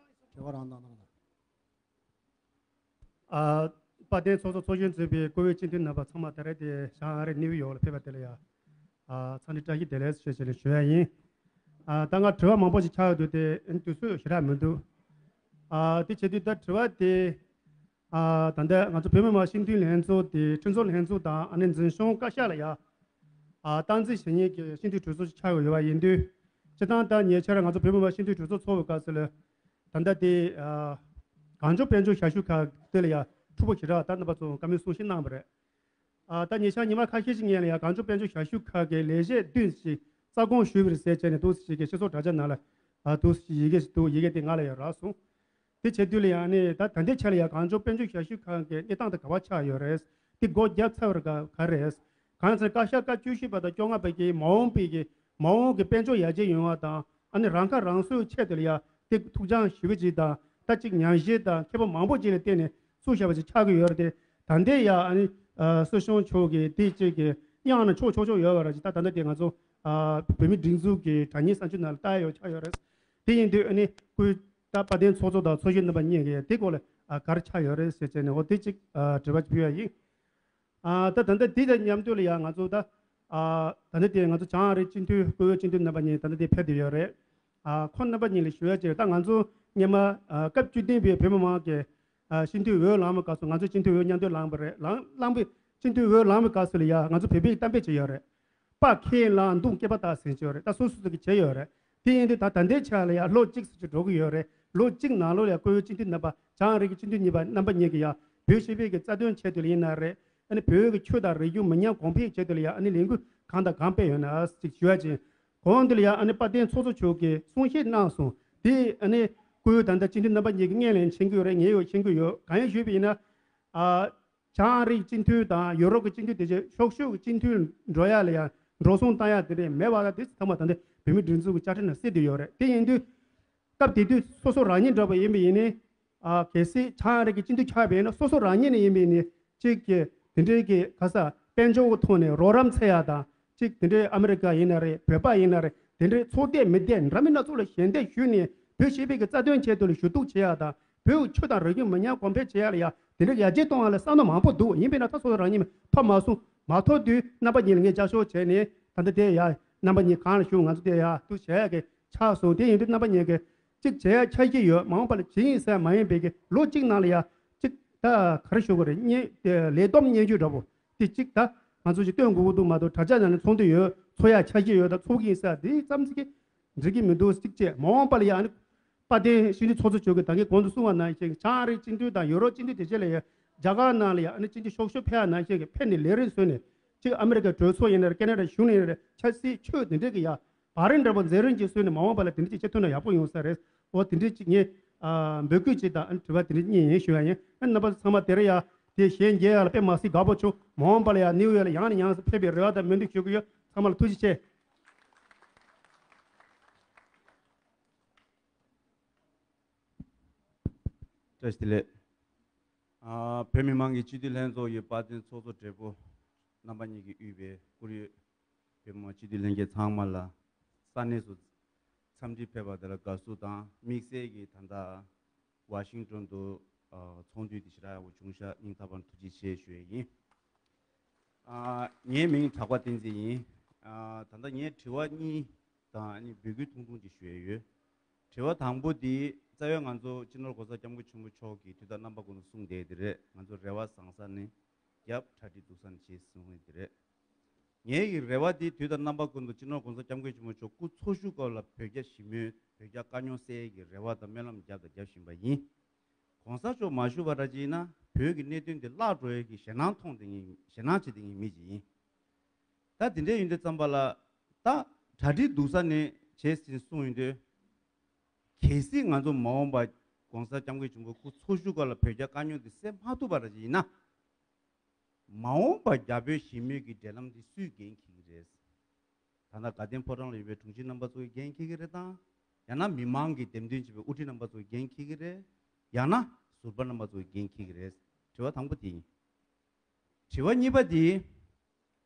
དྲི་བ་རང་བཏང་རོགས་གནང་། ཨ། དཔལ་ལྡན་ཚོགས་གཙོ་ཚོགས་གཞོན་གཙོས་པའི་བཀུར་འོས་སྤྱི་འཐུས་རྣམ་པ་ཚང་མ་ད་རེས་དེ་ཞང་ཨ་རི་ནིའུ་ཡོག་ལ་ཕེབས་པ་དེ་ལ་ཡ། ཨ། འཚམས་འདྲི་བཀྲ་ཤིས་བདེ་ལེགས་ཞེས་བྱས་ནས་ཞུ་ཡ་ཡིན། ཨ། ད་ང་དྲི་བ་མང་པོ་ཞིག་ཆགས་ཡོད་འདུག་དེ་དུས་ཚོད་ཞེ་དྲག་མི་འདུག་ཨ། དེ་བྱེད་དུས་ད་དྲི་བ་དེ། ཨ། ད་ལྟ་ང་ཚོ་བོད་མི་མང་སྤྱི་འཐུས་ལྷན་ཚོགས་དེ་ཁྲིམས་བཟོ་ལྷན་ཚོགས་དང་ཨ་ནི་འཛིན་སྐྱོང་བཀའ་ཤག་ལ་ཡ། ཨ། སྟངས་འཛིན་བྱེད་མཁན་གྱི་སྤྱི་འཐུས་གྲོས་ཚོགས་ཤིག་ཆགས་ཡོད་པ་ཡིན་དུས། སྤྱིར་བཏང་ད་ཉེ་ཆར་ང་ཚོ་བོད་མི་མང་སྤྱི་འཐུས་གྲོས་ཚོགས་ཚོགས་པའི་སྐབས་སུ་ལ། ད་ལྟ་དེ། ཨ། གངས་ལྗོངས་དཔལ་འབྱོར་ཞབས་ཞུ་ཁག་དེ་ལ་ཡ་འཁྲུག་པ་ཞེ་དྲག་ད་རྣམ་པ་ཚོ་བཀའ་མོལ་གསུང་བཤད་གནང་བ་རེད། ཨ། ད་ཉེ་ཆར་ཉི་མ་ཁ་ཤས་ཤིག་སྔོན་ལ་ཡ་གངས་ལྗོངས་དཔལ་འབྱོར་ཞབས་ཞུ་ཁག་གི་ལས་བྱེད་བདུན་ཞིག་རྩ་དགོངས་ཞུས་པ་རེད་ཟེར་བྱས་ནས་འདུག་སེ་ཞིག་གི་སྤྱི་ཚོགས་དྲ་རྒྱ་ནང་ལ། ཨ། འདུག་སེ་ཡི་གེ་ཞིག་འདུག་ཡི་གེ་དེ་ང་ལ་ཡ་རག་སོང་། དེ་བྱེད་དུས་ལ་ཡང་ནི་ད་ད་ལྟའི་ཆ་ལ་ཡ་གངས་ལྗོངས་དཔལ་འབྱོར་ཞབས་ཞུ་ཁང་གི་གནས་སྟངས་དེ་ག་པར་ཆགས་ཡོད་རེད། དེ་སྒོ་བརྒྱབ་ཚར་བ་ག་ག་རེད། གང་ཡིན་ཟེར་ན་བཀའ་ཤག་སྐབས་བཅུ་བཞི་པ་དང་བཅོ་ལྔ་པ་གི་མ་འོངས་པའི་གི་མ་འོངས་ཀྱི་དཔལ་འབྱོར་ཡར་རྒྱས་ཡོང་བ་དང་ཨ་ནི་རང་ཁ་རང་གསོའི་ཆེད་དུ་ལ་ཡ་དེ་ཐུགས་འཆང་ཞུ་གི་ཅིག་དང་ད་ཅིག་ཉམས་ཞིབ་དང་མཁས་པ་མང་པོ་ཅིག་ལ་བརྟེན་ནས་བཙུགས་བཞག་པ་ཅིག་ཆགས་ཀྱི་ཡོད་རེད་དེ། ད་ལྟའི་ཡ་ཨ་ནི་ཨ་སྲིད་སྐྱོང་མཆོག་གི་དེ་ཅིག་གི་དབྱངས་ན་ཆོག་ཆོག་ཆོག་ཡོད་པ་ར་ཅིག་ད་ད་ལྟ་དེ་ང་ཚོ་ཨ་བོད་མི་སྒྲིག་འཛུགས་ཀྱི་དྲ་བརྙན་གསར་འགྱུར་ནང་ལ་ལྟ་ཡ་ཡོད་ཆགས་ཡོད་རེད། དེ་ཡིན་དུས་ཨ་ནི་སྐུའི་ད་དཔལ་ལྡན་ཚོགས་གཙོ་དང་ཚོགས་གཞོན་རྣམ་པ་གཉིས་ཀྱིས་དེ་སྐོར་ལ་ཨ་ག་རེ་ཆགས་ཡོད་རེད་ཟེར་བྱས་ནས་འོ་དེ་གཅིག་ཨ་དྲི་བ་ཅིག་ཕུལ་ཡ་ཡིན། ཨ་ད་ད་ལྟ་དེ་དང་མཉམ་དུ་ལ་ཡ་ང་ཚོ་ད་ཨ་ད་ལྟ་དེ་ང་ཚོ་བྱང་ཨ་རིའི་སྤྱི་འཐུས་བཀུར་འོས་སྤྱི་འཐུས་རྣམ་པ་གཉིས་ད་ལྟ་དེ་ཕེབས་བསྡད་ཡོད་རེད། ཨ་ཁོང་རྣམ་པ་གཉིས་ལ་ཞུ་ཡ་ཅིག་ད་ང་ཚོ་སྔོན་མ་ཨ་སྐབས་བཅུ་བདུན་པའི་བོད་མི་མང་གི་ཨ་སྤྱི་འཐུས་འོས་ལངས་པའི་སྐབས་སུ་ང་ཚོ་སྤྱི་འཐུས་འོས་མཉམ་དུ་ལངས་པ་རེད། ལངས་ལངས་པའི་སྤྱི་འཐུས་འོས་ལངས་པའི་སྐབས་སུ་ལ་ཡ་ང་ཚོ་བོད་པའི་གཏམ་དཔེ་ཅིག་ཡོད་རེད། སྤགས་ཁེངས་ལ་མདུང་སྐེད་པ་བཏགས་ཟེར་གྱི་ཡོད་རེད། ད་སོ་སོ་སོ་གི་བྱས་ཡོད་རེད། དེ་ཡིན་དུས་ད་ད་ལྟའི་ཆ་ལ་ཡ་ལོ་གཅིག་ཙམ་ཅིག་འགྲོ་གི་ཡོད་རེད། ལོ་གཅིག་ནང་ལོགས་ལ་ཡ་བཀུར་འོས་སྤྱི་འཐུས་རྣམ་པ་བྱང་ཨ་རི་གི་སྤྱི་འཐུས་གཉིས་པ་རྣམ་པ་གཉིས་ཀྱིས་ཡ་བོད་སྤྱི་པའི་གི་རྩ་དོན་ཆེད་དུ་ལ་ཡིན་ན་རེད། ཨ་ནི་བོད་ཀྱི་ཆོས་དང་རིག་གཞུང་མི་ཉམས་གོང་འཕེལ་ཆེད་དུ་ལ་ཡ་ཨ་ནི་ལས་འགུལ་གང་དང་གང་སྤེལ་ཡོད་ན་ཅིག་ཞུ་ཡ་ཅིག་གོང་དུ་ལ་ཡ་ཨ་ནི་དཔལ་ལྡན་ཚོགས་གཙོ་མཆོག་གིས་གསུང་བཤད་གནང་སོང་། དེ་ཨ་ནི་བཀུར་འོས་ད་ལྟ་སྤྱི་འཐུས་རྣམ་པ་གཉིས་ཀྱི་སྔོན་ལ་མཁྱེན་གྱི་ཡོད་རེད། ངས་ཡང་མཁྱེན་གྱི་ཡོད། གང་ཡང་ཞུས་པ་ཡིན་ན། ཨ། བྱང་ཨ་རིའི་སྤྱི་འཐུས་དང་ཡུ་རོབ་ཀྱི་སྤྱི་འཐུས་དེ་བཞིན་ཤོག་ཤོག་གི་སྤྱི་འཐུས་འགྲོ་ཡ་ལ་ཡང་འགྲོ་སོང་བཏང་ཡ་དེ་འདྲས་མེད་པ་ལ་དེ་ཚང་མ་ད་ལྟ་བོད་མི་སྒྲིག་འཛུགས་ཀྱི་བཅའ་ཁྲིམས་ནང་གསལ་བསྡད་ཡོད་རེད། དེ་ཡིན་དུས་སྐབས་དེ་དུས་སོ་སོ་རང་ཉིད་འདྲ་པོ་ཡིན་པ་ཡིན་ནའི། ཨ། གལ་སྲིད་བྱང་ཨ་རི་གི་སྤྱི་འཐུས་ཆགས་པ་ཡིན་ན་སོ་སོ་རང་ཉིད་ནས་ཡིན་པ་ཡིན་ནའི་གཅིག་གི་དེ་འདྲའི་གི་ག་ས་དཔལ་འབྱོར་གྱི་ཐོག་ནས་རོགས་རམ་འཚོལ་ཡ་དང་། གཅིག་དེ་འདྲའི་ཨ་མི་རི་ཀ་ཡིན་ན་རེད། བོད་པ་ཡིན་ན་རེད། དེ་འདྲའི་ཚོགས་སྡེ་མི་སྡེ་འདྲ་མིན་སྣ་ཚོགས་ལ་ཞལ་འདེབས་ཞུས་ནས་བོད་སྤྱི་པའི་གི་རྩ་དོན་ཆེད་དུ་ལ་ཞུ་གཏུག་བྱེད་ཡ་དང་། བོད་ཆོས་དང་རིག་གཞུང་མི་ཉམས་གོང་འཕེལ་བྱེད་ཡ་ལ་ཡ་དེ་འདྲའི་ཡར་རྒྱས་གཏོང་བ་ལ་བསམ་བློ་མང་པོ་འདུག་ཡིན་པས་ན་ད་སོ་སོ་རང་ཉིད་ཐོབ་མ་སོང་། མ་ཐོབ་དུས་རྣམ་པ་གཉིས་ལ་ངས་བསྐྱར་ཞུ་བྱས་ནས་ད་ལྟ་དེ་ཡ་རྣམ་པ་གཉིས་གང་ལ་ཞུ་ང་ཚོ་དེ་ཡ་དུ་བྱས་ཡ་གི་ཆགས་སོང་། དེ་ཡིན་དུས་རྣམ་པ་གཉིས་ཀྱིས་གཅིག་བྱེད་ཡ་ཆ་རྒྱུས་ཡོད། མ་འོངས་པ་ལ་བྱེད་ཡིན་ཟེར་མ་ཡིན་པའི་གི་ལོ་གཅིག་ནང་ལ་ཡ་གཅིག་ད་ག་རེ་ཞུ་དགོས་རེད། སྙན་ལས་བསྡོམས་སྙན་བརྒྱུད་འདྲ་པོ་དེ་གཅིག་ད་ང་ཚོ་ཞིག་སྟོན་དགོས་ཀྱི་འདུག་མ་གཏོགས་དྲ་རྒྱ་ནང་ནས་ཚོགས་འདུ་ཡོད། ཚོགས་ཡ་ཆ་རྒྱུས་ཡོད། ད་ཚོགས་ཀྱི་ཡིན་ཟེར་དེ་ཙམ་ཞིག་གི་འགྲིག་གི་མི་འདུག་གཅིག་བྱས། མ་འོངས་པ་ལ་ཡ་ཨ་ནི་དཔལ་ལྡན་སྤྱི་འཐུས་ཚོགས་གཙོ་མཆོག་གིས་ད་གིན་གོང་དུ་གསུངས་པ་ནང་བཞིན་བྱང་ཨ་རིའི་སྤྱི་འཐུས་དང་ཡུ་རོབ་སྤྱི་འཐུས་དེ་བཞིན་ལ་ཡ་རྒྱ་གར་ནང་ལ་ཡ་ཨ་ནི་སྤྱི་འཐུས་ཤོག་ཤོག་ཕེབས་པ་ནང་བཞིན་གི་ཕེབས་ནས་ལས་རིམ་བཟོས་ནས་གཅིག་ཨ་མི་རི་ཀའི་གྲོས་ཚོགས་ཡིན་ན་རེད། ཁེ་ན་ཌ་གཞུང་ནས་ཡིན་ན་རེད། ཆབ་སྲིད་ཆོས་དེ་འདྲས་ཀྱི་ཡ་བར་རིམ་འདྲ་པོ་མཛད་རིམ་ཅིག་བཟོས་ནས་མ་འོངས་པ་ལ་དེ་འདྲ་ཅིག་བྱེད་ཐུབ་ན་ཡག་པོ་ཡོང་ས་རེད། འོ་དེ་འདྲ་ཅིག་ངས་ཨ་འབོད་སྐུལ་ཅིག་དང་ཨ་ནི་དྲི་བ་དེ་འདྲ་གཉིས་ཡིན་ཞུ་ཡ་ཡིན། ཨ་རྣམ་པ་ཚང་མ་དེ་རིང་ཡ་དེ་གཞས་རྒྱག་ཡ་ལ་དཔེ་མ་སྲིད་དགའ་པོ་བྱུང་། མ་འོངས་པ་ལ་ཡ་ནིའུ་ཡོག་ལ་ཡང་ནས་ཡང་དུ་ཕེབས་པའི་རེ་བ་དང་སྨོན་འདུན་ཞུ་གི་ཡོད། ཚང་མ་ལ་ཐུགས་རྗེ་ཆེ། བཀྲ་ཤིས་བདེ་ལེགས། ཨ་བོད་མི་མང་གི་སྤྱི་འཐུས་ལྷན་ཚོགས་ཀྱི་དཔལ་ལྡན་ཚོགས་གཙོ་སྦྲེལ་པོ་རྣམ་པ་གཉིས་ཀྱིས་དབུས་པའི་བཀུར་འོས་བོད་མི་མང་སྤྱི་འཐུས་ལྷན་རྒྱས་ཚང་མ་ལ་ས་གནས་སུ་འཚམས་འདྲི་ཕེབས་པ་དེ་ལ་དགའ་བསུ་དང་། དམིགས་བསལ་གྱིས་ད་ལྟ་ཝ་ཤིང་ཏོན་དུ་ཨ་ཚོགས་འདུ་དེ་ཞེ་དྲག་ཡག་པོ་བྱུང་ཤག་སྙིང་ཐག་པ་ནས་ཐུགས་རྗེ་ཆེ་ཞུ་ཡས་ཡིན། ཨ་ངའི་མིང་གྲགས་པ་བསྟན་འཛིན་ཡིན། ཨ་ད་ལྟ་ངས་དྲི་བ་གཉིས་དང་ཨ་ནི་འབོད་སྐུལ་ཐུང་ཐུང་ཅིག་ཞུ་ཡས་ཡོད། དྲི་བ་དང་པོ་དེ་རྩ་བའི་ང་ཚོ་སྤྱི་ནོར་༸གོང་ས་༸སྐྱབས་མགོན་ཆེན་པོ་མཆོག་གིས་དུས་དང་རྣམ་པ་ཀུན་ཏུ་གསུངས་བསྡད་དེ་རེད། ང་ཚོ་རེ་བ་བཟང་ས་ནི་རྒྱབ། གྲ་སྒྲིག་སྡུག་ས་ནི་བྱེད་གསུངས་བསྡད་དེ་རེད། ངའི་གི་རེ་བ་དེ་དུས་དང་རྣམ་པ་ཀུན་ཏུ་སྤྱི་ནོར་༸གོང་ས་༸སྐྱབས་མགོན་ཆེན་པོ་མཆོག་སྐུ་འཚོ་བཞུགས་སྐབས་ལ་བོད་རྒྱ་ཞི་མོལ་བོད་རྒྱ་དཀའ་རྙོག་སེལ་ཡས་ཀྱི་རེ་བ་དང་སྨོན་ལམ་བརྒྱབ་དང་རྒྱབ་བཞིན་པ་ཡིན། ༸གོང་ས་མཆོག་མ་བཞུགས་པ་འདྲ་ཅིག་ཡིན་ན་བོད་ཀྱི་གནད་དོན་དེ་བརླག་འགྲོ་ཡས་ཀྱི་ཞེད་སྣང་མཐོང་བསྡད་མཁན་ཞེད་སྣང་བྱེད་བསྡད་མཁན་མི་ཅིག་ཡིན། ད་དེ་འདྲ་ཡིན་དུས་ཙམ་པ་ལ་ད་གྲ་སྒྲིག་སྡུག་ས་ནས་བྱས་ཟིན་གསུངས་ཡོང་དུས། གལ་སྲིད་ང་ཚོ་མ་འོངས་པ་༸གོང་ས་༸སྐྱབས་མགོན་ཆེན་པོ་སྐུ་འཚོ་བཞུགས་སྐབས་ལ་བོད་རྒྱ་དཀའ་རྙོག་དེ་སེལ་མ་ཐུབ་པ་འདྲ་ཅིག་ཡིན་ན། མ་འོངས་པ་རྒྱ་བོད་ཞི་མོལ་གྱི་འབྲེལ་ལམ་དེ་སུས་འགན་འཁྱེར་གྱི་རེད། ད་ལྟ་དགའ་ལྡན་ཕོ་བྲང་ལ་ཡོད་པའི་དྲུང་ཆེ་རྣམ་པ་ཚོ་གིས་འགན་འཁྱེར་གྱི་རེད་དང་། ཡང་ན་མི་མང་གིས་འདེམས་ཐོན་བྱས་པའི་དབུ་ཁྲིད་རྣམ་པ་ཚོ་གིས་འགན་འཁྱེར་གྱི་རེད། ཡང་ན་ཟུར་པ་རྣམ་པ་ཚོ་གིས་འགན་འཁྱེར་གྱི་རེད། དྲི་བ་དང་པོ་དེ་ཡིན། དྲི་བ་གཉིས་པ་དེ།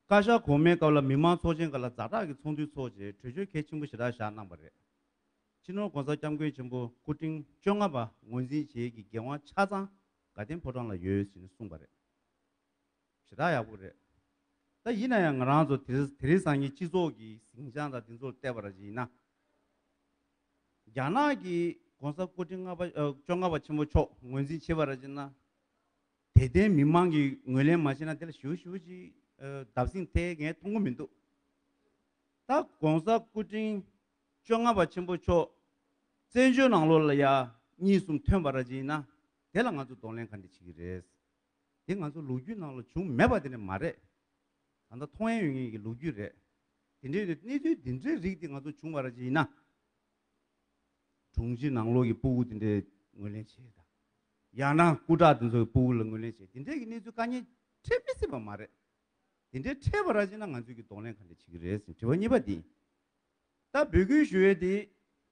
བཀའ་ཤག་གོང་མའི་སྐབས་ལ་མི་མང་ཚོགས་ཆེན་སྒང་ལ་ཛ་དྲག་གི་ཚོགས་འདུ་ཚོགས་རྗེས་གྲོས་ཆོད་གལ་ཆེན་པོ་ཞེ་དྲག་བཞག་གནང་བ་རེད། སྤྱི་ནོར་༸གོང་ས་༸སྐྱབས་མགོན་ཆེན་པོ་སྐུ་ཕྲེང་བཅོ་ལྔ་པ་ངོས་འཛིན་བྱེད་ཀྱི་འགན་དབང་ཆ་ཚང་དགའ་ལྡན་ཕོ་བྲང་ལ་ཡོད་ཟེར་ནས་གསུངས་པ་རེད། ཞེ་དྲག་ཡག་པོ་རེད། ད་ཡིན་ན་ཡང་ང་རང་ཚོ་དེ་རིང་དེ་རིང་སང་ཉིན་སྤྱི་ཚོགས་ཀྱི་ཟིང་ཆ་དང་དེ་ཚོ་ལ་བལྟས་པ་ར་ཅིག་ཡིན་ན། རྒྱ་ནག་གི་༸གོང་ས་སྐུ་ཕྲེང་ལྔ་པ་ཨ་བཅོ་ལྔ་པ་ཆེན་པོ་མཆོག་ངོས་འཛིན་བྱེད་པ་ར་ཅིག་ཡིན་ན། དད་ལྡན་མི་མང་གིས་ངོས་ལེན་མ་བྱས་ན་དེ་ལ་ཞེ་པོ་ཞེ་པོ་ཅིག་ཨ་བརྡབ་གསིག་ཐེབས་ངས་མཐོང་གི་མི་འདུག་ད་༸གོང་ས་སྐུ་ཕྲེང་བཅོ་ལྔ་པ་ཆེན་པོ་མཆོག་བཙན་བྱོལ་ནང་ལོགས་ལ་ཡ་གཉིས་གསུམ་ཐོན་པ་ར་ཅིག་ཡིན་ན། དེ་ལ་ང་ཚོ་གདོང་ལེན་ག་འདྲ་བྱེད་ཀྱི་རེད། དེ་ང་ཚོ་ལོ་རྒྱུས་ནང་ལ་བྱུང་མེད་པ་དེ་འདྲ་མ་རེད། ད་ལྟ་མཐོང་ཡས་ཡོད་མཁན་གྱི་ལོ་རྒྱུས་རེད། དེ་འདྲའི་གནས་ཚུལ་དེ་འདྲའི་རིགས་དེ་ང་ཚོ་བྱུང་བ་ར་ཅིག་ཡིན་ན། དྲུང་ཆེ་ནང་ལོགས་ཀྱི་སྤུ་གུ་དེ་འདྲའི་ངོས་ལེན་བྱེད་དང་། ཡང་ན་སྐུ་དྲག་དེ་ཚོ་གི་སྤུ་གུ་ལ་ངོས་ལེན་བྱེད། དེ་འདྲའི་གི་གནས་ཚུལ་དཀའ་ངལ་འཕྲད་མི་སྲིད་པ་མ་རེད། དེ་འདྲའི་འཕྲད་པ་ར་ཅིག་ན་ང་ཚོས་ཀྱི་གདོང་ལེན་ག་འདྲ་བྱེད་ཀྱི་རེད་ཟེར་དྲི་བ་གཉིས་པ་དེ་ཡིན། ད་འབོད་སྐུལ་ཞུ་ཡས་དེ།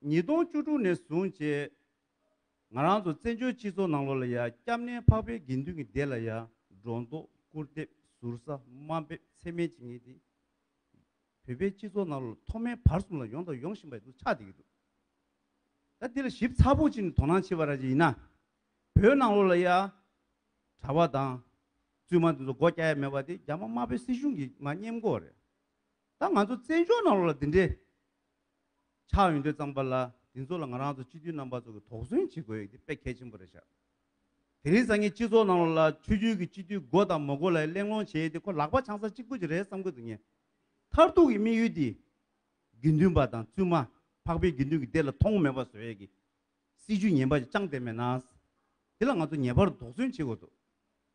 ཉིས་སྟོང་བཅུ་དྲུག་ནས་བཟུང་བྱས། ང་རང་ཚོ་བཙན་བྱོལ་སྤྱི་ཚོགས་ནང་ལོགས་ལ་ཡ་སྐྱབས་གནས་འཕགས་པའི་དགེ་འདུན་གྱི་སྡེ་ལ་ཡ་སྒྲོ་འདོགས་སྐུར་འདེབས་ཟུར་ཟ་དམའ་འབེབས་ཚད་མེད་བྱེད་མཁན་དེ། བོད་པའི་སྤྱི་ཚོགས་ནང་ལ་ཐོག་མའི་བར་གསུམ་ལ་ཡོང་དང་ཡོང་བཞིན་པ་དེ་ཆགས་བསྡད་ཀྱི་འདུག་ད་འདི་ལ་ཞིབ་ཚགས་པོ་བྱས་ནས་དོ་སྣང་བྱེད་པ་ར་ཅིག་ཡིན་ན། བོད་ནང་ལོགས་ལ་ཡ་གྲྭ་པ་དང་བཙུན་མ་དེ་ཚོ་སྒོ་རྒྱག་ཡ་མེད་པ་དེ་རྒྱ་དམར་དམར་པོའི་སྲིད་གཞུང་གི་མ་སྙེམས་སྐོར་རེད། ད་ང་ཚོ་བཙན་བྱོལ་ནང་ལོགས་ལ་འདི་འདྲའི་ཆགས་ཡོང་དུས་ཙམ་པ་ལ་འདི་ཚོ་ལ་ང་རང་ཚོ་སྤྱི་འཐུས་རྣམ་པ་ཚོ་གི་དོགས་ཟོན་བྱེད་དགོས་ཡག་དེ་དཔེ་གལ་ཆེན་པོ་རེད་ཤག་དེ་རིང་སང་ཉིན་སྤྱི་ཚོགས་ནང་ལོགས་ལ་ཆོས་བརྒྱུད་ཀྱི་སྤྱི་འཐུས་དགོས་དང་མ་དགོས་ལ་གླེང་སློང་བྱེད་ཡག་དེ་ཁོ་ལག་པ་འཆང་ས་གཅིག་པུ་ཅིག་རེད་བསམ་གྱི་འདུག་ངས། མཐར་ཐུག་གི་དམིགས་ཡུལ་དེ། དགེ་འདུན་པ་དང་བཙུན་མ་འཕགས་པའི་དགེ་འདུན་གྱི་སྡེ་ལ་མཐོང་མེད་པ་བཟོ་ཡག་གི་སྲིད་ཇུས་ངན་པ་ཅིག་བཅངས་བསྡད་མེད་ན། དེ་ལ་ང་ཚོ་ངེས་པར་དོགས་ཟོན་བྱེད་དགོས་འདུག་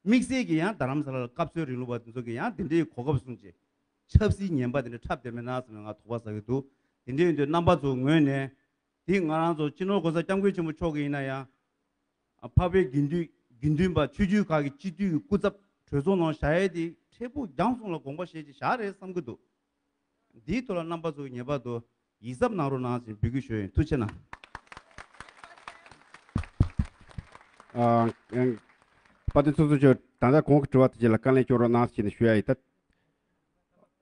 དམིགས་བསལ་གྱིས་ཡང་རྡ་རམ་ས་ལ་ལ་སྐབས་འཚོལ་རིང་ལུགས་པ་དེ་ཚོ་གིས་ཡང་དེ་འདྲའི་གོ་སྐབས་བཟུང་བྱས། ཆབ་སྲིད་ངན་པ་དེ་འདྲ་འཁྲབ་བསྡད་མེད་ན་བསམ་ནས་ང་དོགས་པ་ཟ་གི་འདུག་དེ་འདྲ་ཡིན་དུས་རྣམ་པ་ཚོའི་ངོས་ནས། དེ་ང་རང་ཚོ་སྤྱི་ནོར་༸གོང་ས་༸སྐྱབས་མགོན་ཆེན་པོ་མཆོག་གིས་ཡིན་ན་ཡང་། འཕགས་པའི་དགེ་འདུན་དགེ་འདུན་པ་ཆོས་བརྒྱུད་ཁག་གི་སྤྱི་འཐུས་ཀྱི་སྐུ་ཚབ་གྲོས་ཚོགས་ནང་བཞག་ཡས་དེ་འཕྲལ་ཕུགས་རྒྱང་གསུམ་ལ་དགོངས་པ་བཞེས་ཀྱི་བཞག་རེད་བསམ་གྱི་འདུག་འདིའི་ཐོག་ལ་རྣམ་པ་ཚོ་ངེས་པར་དུ་ཡིད་གཟབ་གནང་རོགས་གནང་ཞེས་འབོད་སྐུལ་ཞུ་ཡིན། ཐུགས་རྗེ་གནང་། ཨ། ཨ། དཔལ་ལྡན་ཚོགས་གཙོ་མཆོག་ད་ལྟ་གོང་གི་དྲི་བ་དེ་ཅིག་ལ་བཀའ་ལན་སྐྱོན་རོགས་གནང་ཞེས་ནས་ཞུ་ཡ་ཡིན། ད།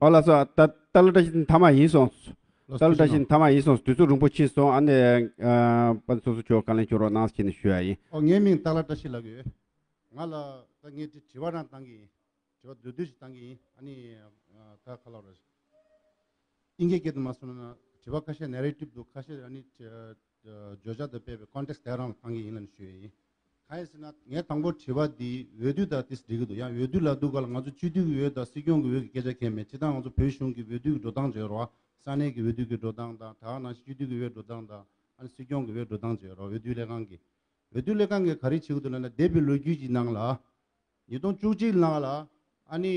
ཨོ་ལགས་སོ། ད་ཏཱ་ལ་བཀྲ་ཤིས་མཐའ་མ་ཡིན་སོང་། ལགས་སོ། ཏཱ་ལ་བཀྲ་ཤིས་མཐའ་མ་ཡིན་སོང་། དུས་ཚོད་རིང་པོ་ཕྱིན་སོང་། ཨ་ནི། ཨ། དཔལ་ལྡན་ཚོགས་གཙོ་མཆོག་བཀའ་ལན་སྐྱོན་རོགས་གནང་ཞེས་ནས་ཞུ་ཡ་ཡིན། ཨོ། ངའི་མིང་ཏཱ་ལ་བཀྲ་ཤིས་ལབ་ཀྱི་ཡོད། ང་ལ་ད་ངས་དྲི་དྲི་བ་རང་བཏང་གི་ཡིན། དྲི་བ་མདོར་བསྡུས་ཤིག་བཏང་གི་ཡིན། ཨ་ནི། ཨ། ད་ག་ལབ་རེད། དབྱིན་སྐད་སྐད་དུ་མ་སོང་ན་དྲི་བ་ཁ་ཤས་ནེ་རེ་ཊིབ་འདུག་ཁ་ཤས་ཨ་ནི། ཨ། བརྗོད་བྱ་དང་སྤེལ་བའི་ཀོན་ཊེག་སི་དེ་རང་ལ་བཏང་གི་ཡིན་ལབ་ནས་ཞུ་ཡ་ཡིན། གང་ཡིན་ཟེར་ན་ངས་དང་པོ་དྲི་བ་འདི་འོས་བསྡུ་དང་ཏིས་འགྲིག་གི་འདུག་ཡང་འོས་བསྡུ་ལབ་དུས་སྐབས་ལ་ང་ཚོ་སྤྱི་འཐུས་ཀྱི་འོས་དང་སྲིད་སྐྱོང་གི་འོས་ཀྱི་སྐད་ཆ་གང་ཡང་མེད། སྤྱིར་བཏང་ང་ཚོ་བོད་གཞུང་གི་འོས་བསྡུ་གི་འགྲོ་སྟངས་བརྗོད་རོགས། ས་གནས་ཀྱི་འོས་བསྡུ་གི་འགྲོ་སྟངས་དང་། ད་ག་ནང་བཞིན་སྤྱི་འཐུས་ཀྱི་འོས་འགྲོ་སྟངས་དང་། ཨ་ནི་སྲིད་སྐྱོང་གི་འོས་འགྲོ་སྟངས་བརྗོད་རོགས། འོས་བསྡུ་ལས་ཁང་གི། འོས་བསྡུ་ལས་ཁང་གིས་ག་རེ་བྱེད་ཀྱི་འདུག་ལབ་ན། འདས་པའི་ལོ་རྒྱུས་ཀྱི་ནང་ལ། ཉིས་སྟོང་བཅུ་གཅིག་ནང་ལ། ཨ་ནི།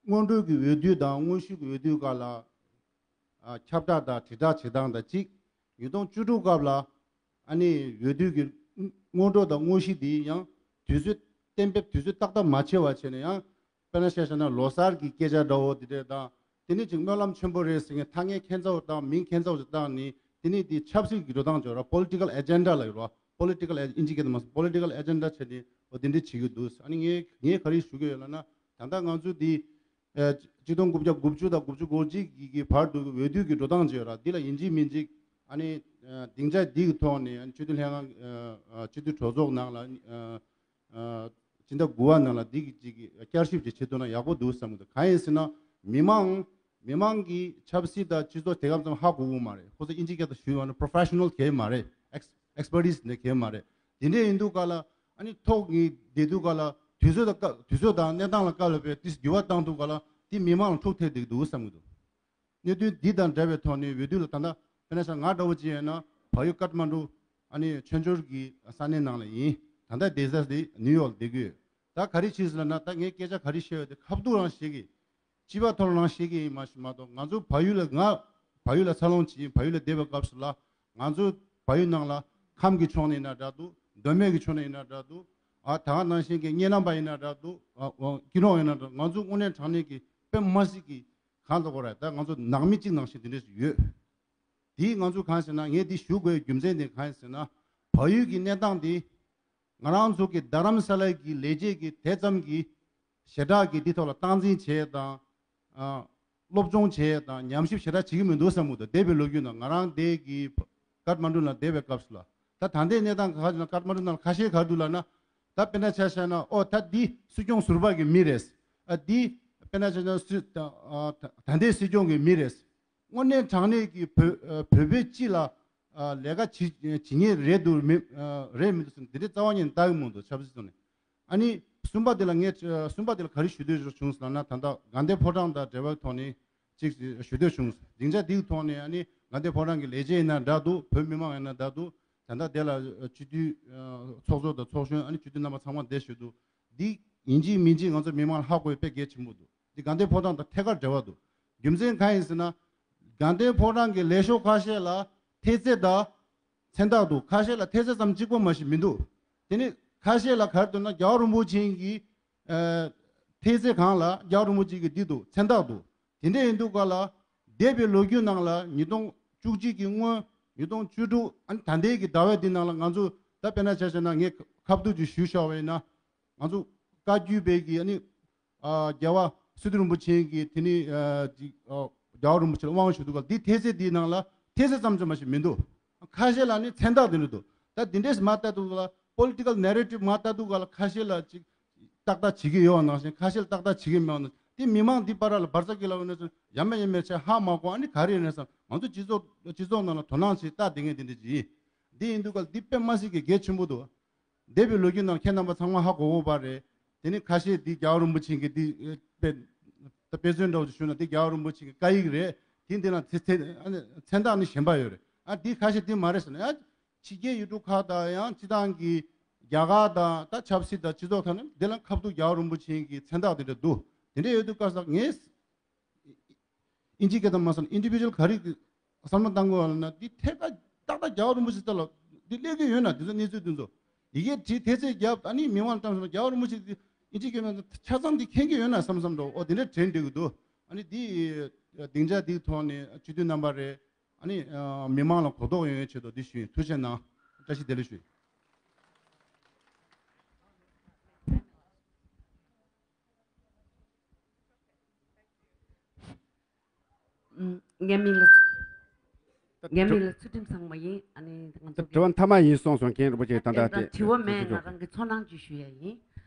སྔོན་འགྲོའི་གི་འོས་བསྡུ་དང་དངོས་ཞུགས་ཀྱི་འོས་བསྡུའི་སྐབས་ལ། ཨ། ཁྱབ་བསྒྲགས་དང་དྲིལ་བསྒྲགས་བྱེད་སྟངས་དང་གཅིག་ཉིས་སྟོང་བཅུ་དྲུག་སྐབས་ལ། ཨ་ནི་འོས་བསྡུ་གི་སྔོན་འགྲོ་དང་དངོས་གཞི་དེ་ཡང་དུས་ཚོད་གཏན་འབེབས་དུས་ཚོད་ཏག་ཏག་མ་བྱས་པ་བྱས་ནས་ཡང་། དཔེར་ན་བཤད་བྱས་ན་ལོ་གསར་གྱི་སྐད་ཆ་འདྲ་བོ་དེ་འདྲས་དང་། དེ་ནས་ཅིག་སྨོན་ལམ་ཆེན་པོ་རེད་ཟེར་མཁན་ཐ་སྙད་ཁྱད་མཚར་བོ་དང་མིང་ཁྱད་མཚར་བོ་ཞིག་བཏགས་ནས། དེ་ནས་དེ་ཆབ་སྲིད་ཀྱི་འགྲོ་སྟངས་བྱས་ར། པོ་ལི་ཊི་ཀལ་ཨེ་ཇེན་ཌ་ལབ་ཡོད་ར། པོ་ལི་ཊི་ཀལ་ཨེ། དབྱིན་ཇི་སྐད་དུ་མ་སོང་། པོ་ལི་ཊི་ཀལ་ཨེ་ཇེན་ཌ་བྱས་ནས་འོ་དེ་འདྲས་བྱེད་ཀྱི་འདུག་ཨ་ནི་ངས་ངས་ག་རེ་ཞུ་གི་ཡོད་ལབ་ན། ད་ལྟ་ང་ཚོ་འདི། ཨ། གཅིག་སྟོང་དགུ་བརྒྱ་དགུ་བཅུ་དང་དགུ་བཅུ་གོ་གཅིག་གི་གི་བར་དུ་གི་འོས་བསྡུ་གི་འགྲོ་སྟངས་བྱས་ར། འདི་ལ་ཡིན་གཅིག་མིན་གཅིག་ཨ་ནི། ཨ། སྡིངས་ཆ་འདི་གི་ཐོག་ནས། ཨ་ནི་སྤྱི་འཐུས་ལྷན་ཁང་། ཨ། སྤྱི་འཐུས་གྲོས་ཚོགས་ནང་ལ། ཨ། ཨ། སྤྱི་ཟླ་དགུ་པ་ནང་ལ་འདི་གི་ཅིག་གི་བསྐྱར་ཞིབ་ཅིག་བྱེད་ཐུབ་ན་ཡག་པོ་འདུག་བསམ་གི་འདུག་གང་ཡིན་ཟེར་ན། མི་མང་མི་མང་གིས་ཆབ་སྲིད་དང་སྤྱི་ཚོགས་དེ་ག་ཙམ་ཧ་གོ་གི་མ་རེད། ཁོ་ཚོ་དབྱིན་ཇི་སྐད་དུ་ཞུས་པ་ན་པོ་རོ་ཕེ་ཤ་ནལ་གང་ཡང་མ་རེད། ཨེགས་ཨེགས་པར་ཊི་སི་དེ་གང་ཡང་མ་རེད། དེ་འདྲས་ཡིན་དུས་སྐབས་ལ། ཨ་ནི་ཐོག་གི་བསྡད་དུས་སྐབས་ལ་དུས་ཚོད་དང་སྐབས། དུས་ཚོད་དང་གནས་སྟངས་ལ་སྐབས་ལ་དཔེ་དེ་འགྱུར་བ་བཏང་དུས་སྐབས་ལ་དེ་མི་མང་ལ་འཁྲུག་ཐེབས་བསྡད་ཀྱི་འདུག་བསམ་གྱི་འདུག་གནད་དོན་འདི་དང་འབྲེལ་བའི་ཐོག་ནས་འོས་བསྡུ་ལ། ད་ལྟ་དཔེར་ན་ང་འདྲ་བོ་ཅིག་ཡིན་ན་བལ་ཡུལ་ཀཏ་མན་ཌུ། ཨ་ནི་མཚན་བྱོར་གྱི་ས་གནས་ནང་ལ་ཡིན། ད་ལྟ་བསྡད་ས་དེ་ནིའུ་ཡོག་ལ་བསྡད་ཀྱི་ཡོད། ད་ག་རེ་བྱས་ཟེར་ལབ་ན། ད་ངས་སྐད་ཆ་ག་རེ་བཤད་ཡོད་དེ་ཁ་ཐུག་རང་བཤད་ཀྱི། སྤྱི་པའི་ཐོག་ལ་རང་བཤད་ཀྱི་ཡིན་མ་གཞི་མ་གཏོགས། ང་ཚོ་བལ་ཡུལ་ལ། ང་བལ་ཡུལ་ལ་འཚར་ལོངས་བྱས། བལ་ཡུལ་ལ་བསྡད་པའི་སྐབས་སུ་ལ། ང་ཚོ་བལ་ཡུལ་ནང་ལ་ཁམས་ཀྱི་ཕྱོགས་ནས་ཡིན་ན་འདྲ་འདུག་མདོ་སྨད་ཀྱི་ཕྱོགས་ནས་ཡིན་ན་འདྲ་འདུག་ཨ། ད་ག་ནང་བཞིན་གྱི་གཉའ་ནང་པ་ཡིན་ན་འདྲ་འདུག་ཨ། ཨ། སྐྱིད་གྲོང་ཡིན་ན་འདྲ། ང་ཚོ་དངོས་གནས་དྲང་གནས་ཀྱི་དཔེ་མ་སྲིད་ཀྱི་ གང་ལྟ་བུ་རེད། ད་ང་ཚོ་ནང་མི་གཅིག་ནང་བཞིན་དེ་འདྲས་ཡོད། དེ་ང་ཚོ་གང་ཟེར་ན། ངས་འདི་ཞུ་དགོས་རྒྱུ་མཚན་དེ་གང་ཟེར་ན། བལ་ཡུལ་གྱི་གནས་སྟངས་དེ་ང་རང་ཚོ་གི་རྡ་རམ་ས་ལ་གི་ལས་བྱེད་ཀྱི་དེ་ཙམ་གྱི་ཞེ་དྲག་གི་འདི་ཐོག་ལ་སྟངས་འཛིན་བྱས་དང་། ཨ། སློབ་སྦྱོང་བྱས་དང་ཉམས་ཞིབ་ཞེ་དྲག་བྱེད་ཀྱི་མི་འདུག་བསམ་གྱི་འདུག་འདས་པའི་ལོ་རྒྱུས་ནང་ང་རང་འདས་ཀྱི་ཀཏ་མན་ཌུ་ནང་བསྡད་པའི་སྐབས་སུ་ལ། ད་ད་ལྟའི་གནས་སྟངས་ཁ་ཅིག་ན་ཀཏ་མན་ཌུ་ནང་ཁ་ཤས་ག་རེ་འདུག་ལབ་ན། ད་དཔེར་ན་ཆ་བཞག་ན། ཨོ་ད་འདི་སྲིད་སྐྱོང་ཟུར་པ་གི་མི་རེད། ཨ། འདི་དཔེར་ན་ཆ་བཞག་ན་སྲིད། ཨ། ད་ལྟའི་སྲིད་སྐྱོང་གི་མི་རེད། དངོས་གནས་དྲང་གནས་ཀྱི་བོད། ཨ། བོད་པའི་སྤྱི་ལ། ཨ། ལས་ཀ་བྱེད་བྱེད་མཁན་རེད་འདུག་མི། ཨ། རེད་མི་འདུག་ཟེར་ན། འདི་འདྲའི་རྩ་བ་ཉིད་ནས་ལྟ་གི་མི་འདུག་ཆབ་སྲིད་ཐོག་ནས། ཨ་ནི་གསུམ་པ་དེ་ལ་ངས། ཨ། གསུམ་པ་དེ་ལ་ག་རེ་ཞུ་འདོད་བྱུང་ཟེར་ན། ད་ལྟ་དགའ་ལྡན་ཕོ་བྲང་དང་འབྲེལ་བའི་ཐོག་ནས་ཅིག་ཞུ་འདོད་བྱུང་། སྡིངས་ཆ་འདིའི་ཐོག་ནས། ཨ་ནི་དགའ་ལྡན་ཕོ་བྲང་གི་ལས་བྱེད་ཡིན་ན་འདྲ་འདུག་བོད་མི་མང་ཡིན་ན་འདྲ་འདུག་ད་ལྟ་དེ་ལ་སྤྱི་འཐུས། ཨ། ཚོགས་གཙོ་དང་ཚོགས་གཞོན། ཨ་ནི་སྤྱི་འཐུས་རྣམ་པ་ཚང་མ་བསྡད་བཞུགས་འདུག་འདི་ཡིན་གཅིག་མིན་གཅིག་ང་ཚོ་མི་མང་ལ་ཧ་གོ་ཡ་དཔེ་གལ་ཆེན་པོ་འདུག་འདི་དགའ་ལྡན་ཕོ་བྲང་དང་ཐད་ཀར་འབྲེལ་བ་འདུག་རྒྱུ་མཚན་གང་ཡིན་ཟེར་ན། དགའ་ལྡན་ཕོ་བྲང་གི་ལས་ཤོག་ཁ་ཤས་ལ་ཐེལ་ཙེ་དང་མཚན་རྟགས་འདུག་ཁ་ཤས་ལ་ཐེལ་ཙེ་ཙམ་གཅིག་པོ་མ་ཞིག་མི་འདུག་དེ་ནི་ཁ་ཤས་ལ་ག་རེ་འདུག་ན། རྒྱལ་བ་རིན་པོ་ཆེ་གི། ཨ། ཐེལ་ཙེ་སྒང་ལ་རྒྱལ་བ་རིན་པོ་ཆེ་གི་འདི་འདུག་མཚན་རྟགས་འདུག་དེ་འདྲ་ཡིན་དུས་ག་ལ། འདས་པའི་ལོ་རྒྱུས་ནང་ལ་ཉིས་སྟོང་བཅུ་གཅིག་གི་སྔོན། ཉིས་སྟོང་བཅུ་དྲུག་ཨ་ནི་ད་ལྟའི་གི་ཟླ་བའི་འདི་ནང་ལ་ང་ཚོ། ད་དཔེར་ན་ཆ་བཞག་ན། ངས་ཁ་བསྡུར་ཅིག་ཞུས་བཞག་པ་ཡིན་ན། ང་ཚོ་བཀའ་བརྒྱུད་པའི་གི། ཨ་ནི། ཨ། རྒྱལ་བ་སི་ཏུ་རིན་པོ་ཆེ་གི་དེ་ནི། ཨ། ཅིག་ཨ། རྒྱལ་བ་རིན་པོ་ཆེ་ལ་དབང་ཞུ་དུས་ག་ལ། འདི་ཐེལ་ཙེ་འདིའི་ནང་ལ་ཐེལ་ཙེ་ཙམ་ཙམ་མ་ཞིག་མི་འདུག་ཁ་ཤས་ལ་ནི་མཚན་རྟགས་འདི་འདྲ་འདུག་ད་འདི་འདྲས་མར་ལྟ་དུས་ག་ལ། པོ་ལི་ཊི་ཀལ་ནེ་རེ་ཊིབ་མར་ལྟ་དུས་ག་ལ། ཁ་ཤས་ལ་ཅིག་ཏག་ཏག་བྱེད་ཀྱི་ཡོད་པ་ནང་བཞིན། ཁ་ཤས་ལ་ཏག་ཏག་བྱེད་ཀྱི་མེད་པ་ནང་བཞིན། དེ་མི་མང་འདི་བར་ལ་བར་ཆད་ཀྱི་ལ་ཡོད་ན་ཡ་མེད་ཡ་མེད་བྱས་ཧ་མ་གོ་ཨ་ནི་ག་རེ་ཡིན་ན་བསམ། ང་ཚོ་སྤྱི་ཚོགས། སྤྱི་ཚོགས་ནང་ལ་དོ་སྣང་བྱེད་ལྟ་བསྡད་མཁན་དེ་འདྲ་ཅིག་ཡིན། འདི་ཡིན་དུས་ག་ལ་འདི་དཔེ་མ་སྲིད་ཀྱི་གལ་ཆེན་པོ་འདུག་འདས་པའི་ལོ་རྒྱུས་ནང་ཁྱེད་རྣམ་པ་ཚང་མ་ཧ་གོ་གོ་བ་རེད། དེ་ནི་ཁ་ཤས་འདི་རྒྱལ་བ་རིན་པོ་ཆེ་གི་འདི། ཨེ། དཔེ། ད་དཔེ་མཚོན་འདྲ་བོ་ཞིག་ཞུས་ན། འདི་རྒྱལ་བ་རིན་པོ་ཆེ་གི་བཀའ་ཡིག་རེད། དེ་འདི་ལ་ཚེ་ཚེ། ཨ་ནི་མཚན་རྟགས་ནི་གཞན་པ་ཡོད་རེད། ཨ། འདི་ཁ་ཤས་འདི་མ་རེད་ཟེར་ན། ཡང་ཕྱི་རྒྱལ་ཡུལ་གྲུ་ཁག་དང་། ཡང་སྤྱི་བཏང་གི་རྒྱ་གར་དང་། ད་ཆབ་སྲིད་དང་སྤྱི་ཚོགས་ཐོག་ནས་འདི་ལ་ཁ་བསྡུར་རྒྱལ་བ་རིན་པོ་ཆེ་གི་མཚན་རྟགས་དེ་འདྲ་འདུག་དེ་འདྲ་ཡོད་དུས་སྐབས་སུ་ངས། ཨིན་ཇི་སྐད་དང་མ་སོང་། ཨིན་ཌི་བི་ཇུ་ཨལ་ག་རེ་བསམ་བློ་བཏང་དགོས་པ་ལབ་ན། འདི་ཐད་ཀར་ཏག་ཏག་རྒྱལ་བ་རིན་པོ་ཆེ་རྩ་ལ་འདི་སླེབས་ཀྱི་ཡོད་ན། འདི་ཚོ་གནས་ཚུལ་འདི་ཚོ་ཡི་གེ་བྲིས་ཐེལ་ཙེ་བརྒྱབ། ཨ་ནི་མི་མང་ལ་བཀྲམ་སོང་ན། རྒྱལ་བ་རིན་པོ་ཆེ་འདི་ཨིན་ཇི་སྐད་མེད་ན་ཆ་ཚང་འདི་མཁྱེན་གྱི་ཡོད་ན་བསམ་བསམ་འདྲ་བོ། འོ་དེ་འདྲ་དྲན་འགྲིག་གི་འདུག་ཨ་ནི་འདི་སྡིངས་ཆ་འདིའི་ཐོག་ནས་སྤྱི་འཐུས་རྣམ་པ་རེད། ཨ་ནི་མི་མང་ལ་གོ་རྟོགས་ཡོང་ཡའི་ཆེད་དུ་འདི་ཞུ་ཡིན། ཐུགས་རྗེ་གནང་། བཀྲ་ཤིས་བདེ་ལེགས་ཞུ་ཡིན། ངའི་མིང་ལ། ངའི་མིང་ལ་ཚུལ་ཁྲིམས་བཟང་མོ་ཡིན། ཨ་ནི་ང་ཚོ་དྲི་བ་མཐའ་མ་ཡིན་སོང་སོང་། མཁན་རིན་པོ་ཆེ་ད་ལྟ་དེ་དྲི་བ་མེད། ང་རང་གི་ཚོར་སྣང་ཅིག་ཞུ་ཡ་ཡིན།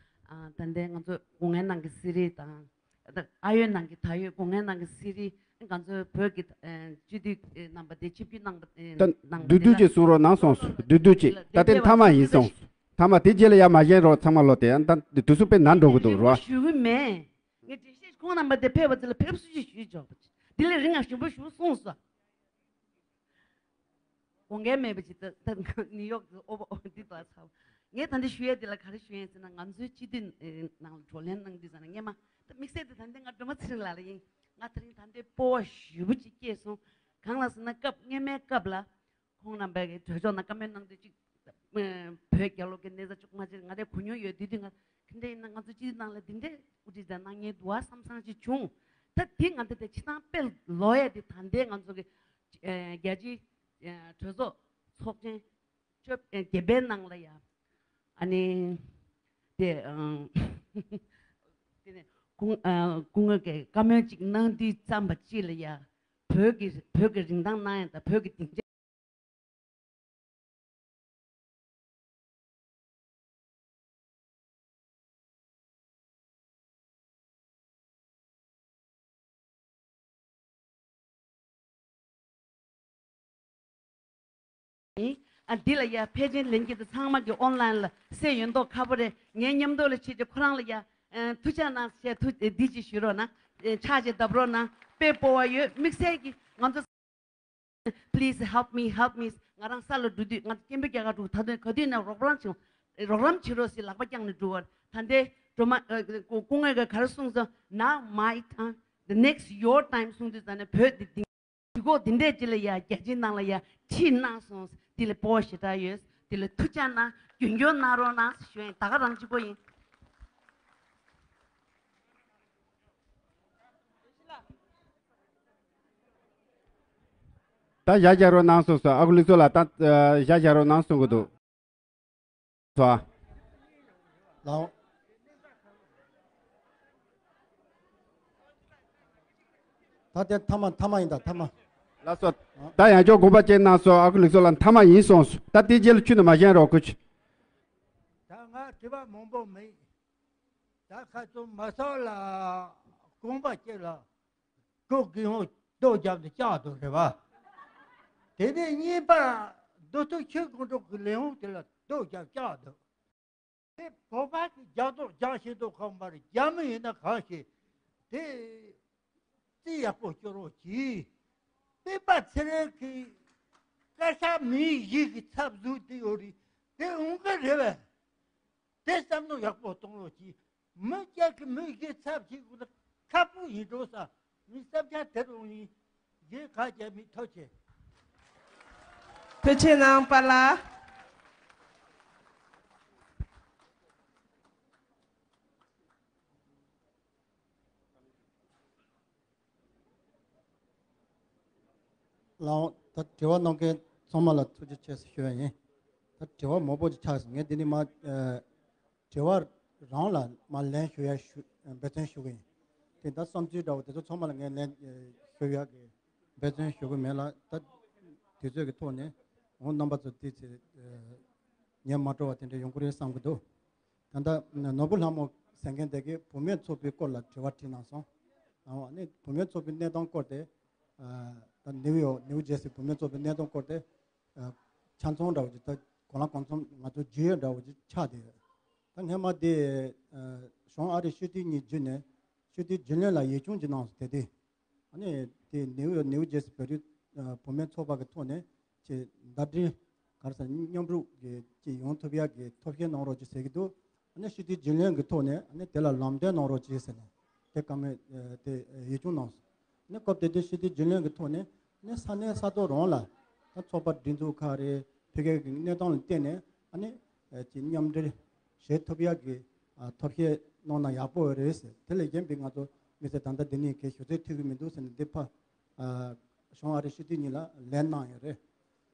ཨ། ད་ལྟའི་ང་ཚོ་སྒོ་ལྔའི་ནང་གི་གསེར་རི་དང་། ཨ་ཡོད་ནང་གི་ད་ཡོད། སྒོ་ལྔའི་ནང་གི་གསེར་རི། ང་ཚོའི་བོད་ཀྱི་སྤྱི་འཐུས་རྣམ་པ་དེ། ཆིབས་བསྒྱུར་གནང་བ་ད་ནང་བསྡུས་བསྡུས་ཅིག་གསུང་རོགས་གནང་སོང་། བསྡུས་བསྡུས་ཅིག་ད་ལྟའི་མཐའ་མ་ཡིན་སོང་། མཐའ་མ་དེ་རྗེས་ལ་ཡར་མ་བཞེངས་རོགས། ཚང་མ་ལོ་དེ་ཡང་ད་དུས་སུ་དཔེ་ནར་འགྲོ་གི་འདུག་རོ། ཞུ་གི་མེད། ངས་འགྲེལ་བཤད་ཁོང་རྣམ་པ་དེ་ཕེབས་པ་དེ་ལ་ཕེབས་བསུ་ཅིག་ཞུས་ཆོག་པ། འདི་ལས་རིང་ང་ཞིམ་པོ་ཞུ་གསུངས་སོ། དགོངས་འགལ་མེད་པ་ཅིག་ད་ད་ནིའུ་ཡོག་གི་ཨོ་བ་ཨོ་འདི་དག་ཚ། ངས་ད་འདི་ཞུ་ཡས་དེ་ལ་ག་རེ་ཞུ་ཡས་ཟེར་ན། ང་ཚོའི་སྤྱི་འཐུས་ནང་ལ་བགྲོ་གླེང་གནང་དུས་ཙམ་ན། སྔས་མ་ད་དམིགས་བསལ་དུ་ད་འདི་ང་སྒྲོལ་མ་ཚེ་རིང་ལགས་ལ་ཡིན། ང་དེ་རིང་ད་འདི་སྤོབས་པ་ཞེ་པོ་ཅིག་སྐྱེས་སོང་། གང་ལ་ཟེར་ན། སྐབས་སྔས་མའི་སྐབས་ལ་ཁོང་རྣམ་པས་གྲོས་ཚོགས་ནང་བཀའ་མོལ་གནང་དུས་ཅིག་བོད་རྒྱལ་ལོ་གི་གནས་ཚད་ཅུང་མ་ཕྱིན། ང་དེ་གོ་མྱོང་ཡོད། དེ་དུས་ང་དེ་འདྲ་ཡིན་ན་ང་ཚོ་སྤྱི་འཐུས་ནང་ལ་དེ་འདྲའི་དབུ་ཁྲིད་དང་གནང་མཁན་འདུག་བ་བསམ་བསམ་ཅིག་བྱུང་། ད་དེ་ང་དེ་དེ་ཕྱི་ནང་དཔེ་ལོག་ཡ་དེ། ད་ལྟའི་ང་ཚོ་གི་རྒྱལ་སྤྱིའི་གྲོས་ཚོགས་ཚོགས་ཆེན་བཅོ་བརྒྱད་པའི་ནང་ལ་ཡ། ཨ་ནི་དེ་དེ་ནས་སྐུ་སྐུ་ངོ་གིས་བཀའ་མོལ་ཅིག་གནང་དུས་ཙམ་པ་ཅིག་ལ་ཡ། བོད་ཀྱི་བོད་ཀྱི་རིན་ཐང་གནང་ཡ་དང་། བོད་ཀྱི་སྡིངས་ཆ། ཨ། འདི་ལ་ཡ་ཕལ་ཆེར་ལྷན་རྒྱས་དེ་ཚང་མ་གི་ཨོན་ལན་ལ་གསན་ཡོད་མདོག་ཁ་པོ་རེད། ངའི་མཉམ་དུ་ལ་བྱེད་ཀྱི་ཁོ་རང་ལ་ཡ། ཨ། ཐུགས་ཅག་གནང་ཞེས་ཐུགས་འདི་ཅིག་ཞུ་རོགས་གནང་། ཕྱག་ཅིག་བརྡབ་རོགས་གནང་། དཔེ་སྤོབས་པ་ཡོད། དམིགས་བསལ་གྱི་ང་ཚོ། Please help me, help me. ང་རང་ས་ལ་འགྲོ་དུས། ང་སྐད་འབོད་རྒྱག་ག་འགྲོ། ད་དུང་ག་དུས་ནས་རོགས་རམ་བྱེད། རོགས་རམ་བྱེད་རོགས་ཟེར་ལག་པ་བརྐྱངས་ནས་འགྲོ་བར། ད་ལྟའི་སྒྲོལ་མ། ཨ། སྐུ་ངོ་གིས་ག་རེ་གསུངས་སོང་། Now my time, the next your time གསུངས་དུས་ཙམ་ནས། བོད་འདི་འདི་གོ་འདི་འདྲས་ཅིག་ལ་ཡ། རྒྱལ་སྤྱིའི་ནང་ལ་ཡ་ཁྲིད་གནང་སོང་། འདི་ལ་སྤོབས་པ་ཞེ་དྲག་ཡོད། འདི་ལ་ཐུགས་ཅག་གནང་། རྒྱུན་འཁྱོངས་གནང་རོགས་གནང་ཞུ་ཡིན། ད་ག་རང་གཅིག་པོ་ཡིན། ད་ཞག་བཞག་རོགས་གནང་གསུངས་སོང་། ཨ་ཁུ་ལུག་སོ་ལགས། ད་ཞག་བཞག་རོགས་གནང་གསུང་གི་འདུག་སོ། ལའོ། ད་དེ་མཐའ་མ་མཐའ་མ་ཡིན། ད་མཐའ་མ། ལགས་སོ། ད་ཡང་བསྐྱར་དགོངས་པ་བཅད་གནང་སོང་། ཨ་ཁུ་ལུག་སོ་ལགས། མཐའ་མ་ཡིན་གསུངས་སོང་། ད་དེ་རྗེས་ལ་ཁྱོན་ནས་མ་བཤད་རོགས། ཁུ་ཆུ། ད་ང་དྲི་བ་མང་པོ་མེད། ད་ཁ་ཚོ་མ་སོགས་ལ་དགོངས་པ་བཅད་ལ། ཁོ་གི་ཧོ་ལྟོ་རྒྱབ་ནས་བཅག་འདུག་རེད་བ། དེ་ནས་གཉིས་པ་རྡོ་ཐུག་ཆོས་དགོང་དྲོ་གི་ལས་ཧོང་དེ་ལ་ལྟོ་རྒྱབ་བཅག་འདུག་དེ་བོད་པ་གི་རྒྱག་ལྡོག་རྒྱག་ཤེས་འདུག་ཁོ་མ་རེད། རྒྱ་མི་ཡིན་ན་གང་ཤེས། དེ་རྩིས་ཡག་པོ་སྐྱོར་རོགས་གྱིས། པེ་པ་ཚེ་རིང་གི་བཀའ་ཤག་མིའི་ཡིག་གི་ཚབ་བཟོས་དེ་ཡོད་རེད། དེ་འོང་གི་རེད་བས། དེ་བསམ་བློ་ཡག་པོ་གཏོང་རོགས་གྱིས། མི་སྐྱ་གི་མི་གཞི་ཚབ་བྱེད་དགོས་ན་ཁག་པོ་ཡིན་འགྲོ་ས། མི་བསམ་འཆར་དེ་རུ་ཡིན། རྗེས་ཁ་རྒྱ་མི་ཐོབ་ཆེ། ཐུགས་ཆེ་གནང་པ་ལ། ལའོ། ད་དྲི་བ་གནང་མཁན་ཚང་མ་ལ་ཐུགས་རྗེ་ཆེ་ཞུ་ཡ་ཡིན། ད་དྲི་བ་མང་པོ་ཅིག་ཆགས་སོང་། ངས་འདི་ནས་མ་ཨ་དྲི་བ་རང་ལ་མ་ལན་ཞུ་ཡ་ཞུ་འབད་བརྩོན་ཞུ་གི་ཡིན། དེ་ད་བསམ་ཚུལ་འདྲ་བོ་དེ་ཚོ་ཚང་མ་ལ་ངས་ལན་ཨ་ཞུ་ཡ་གི་འབད་བརྩོན་ཞུ་གི་མེད་ལ། ད་དུས་ཚོད་ཀྱི་ཐོག་ནས་འོང་རྣམ་པ་ཚོ་དེ་ཚེ་ཨ་ཉན་མ་འགྲོ་བ་དེ་འདྲ་ཡོང་གི་རེད་བསམ་གི་འདུག་ད་ལྟ་ནོར་བུ་ལྷ་མོ་ཟེར་མཁན་དེ་གིས་བུད་མེད་ཚོགས་པའི་སྐོར་ལ་དྲི་བ་དྲིས་གནང་སོང་། ཨ་ནི་བུད་མེད་ཚོགས་པའི་གནས་སྟངས་སྐོར་དེ། ཨ་ད་ནིའུ་ཡོག་ནིའུ་ཇེར་སི་བུད་མེད་ཚོགས་པའི་གནས་སྟངས་སྐོར་དེ། ཨ་ཆ་ཚང་འདྲ་བོ་ཅིག་ད་གོ་ལ་གང་འཚམ་ང་ཚོ་བརྗོད་ཡོད་འདྲ་བོ་ཅིག་ཆགས་བསྡད་ཡོད། ད་སྔན་མ་དེ་ཨ་གཞུང་ཨ་རི་སྤྱི་འཐུས་གཉིས་བརྒྱུད་ནས་སྤྱི་འཐུས་རྒྱུན་ལས་ལ་ཡིག་ཆུང་ཅིག་གནང་སོང་། དེ་དེ། ཨ་ནི་དེ་ནིའུ་ཡོག་ནིའུ་ཇེར་སི་བོད་རིགས་ཨ་བུད་མེད་ཚོགས་པ་གི་ཐོག་ནས་ཅིག་ཟླ་སྒྲིལ་ག་རེ་ཟེར་མཉམ་རུབ་ཀྱི་ཅིག་ཡོང་ཐུབ་ཡག་གི་ཐབས་ཤེས་གནང་རོགས་ཅིག་ཟེར་གྱི་འདུག་ཨ་ནི་སྤྱི་འཐུས་རྒྱུན་ལས་ཀྱི་ཐོག་ནས་ཨ་ནི་དེ་ལ་ལམ་སྟོན་གནང་རོགས་ཅིག་ཟེར་ནས་དེ་བཀའ་མོལ་ཨ་དེ་ཡིག་ཆུང་གནང་སོང་། ཨ་ནི་སྐབས་དེ་དུས་སྤྱི་འཐུས་རྒྱུན་ལས་ཀྱི་ཐོག་ནས་ཨ་ནི་ས་གནས་ས་ཐོག་རང་ལ་ད་ཚོགས་པ་སྒྲིག་འཛུགས་ཁག་རེད། ཕ་གི་གི་གནས་སྟངས་ལ་བལྟས་ནས་ཨ་ནི་ཨ་ཅིག་མཉམ་འབྲེལ་བྱེད་ཐུབ་ཡག་གི་ཨ་ཐབས་ཤེས་གནང་ན་ཡག་པོ་རེད་ཟེར། དེ་ལས་གཞན་པའི་ང་ཚོ་མི་སེར་ད་ལྟ་འདི་ནས་གའི་ཞུ་ཚོད་ཐུབ་ཀྱི་མི་འདུག་ཟེར་ནས་འདི་ཕ་ཨ་གཞུང་ཨ་རི་སྤྱི་འཐུས་གཉིས་ལ་ལན་གནང་ཡོད་རེད།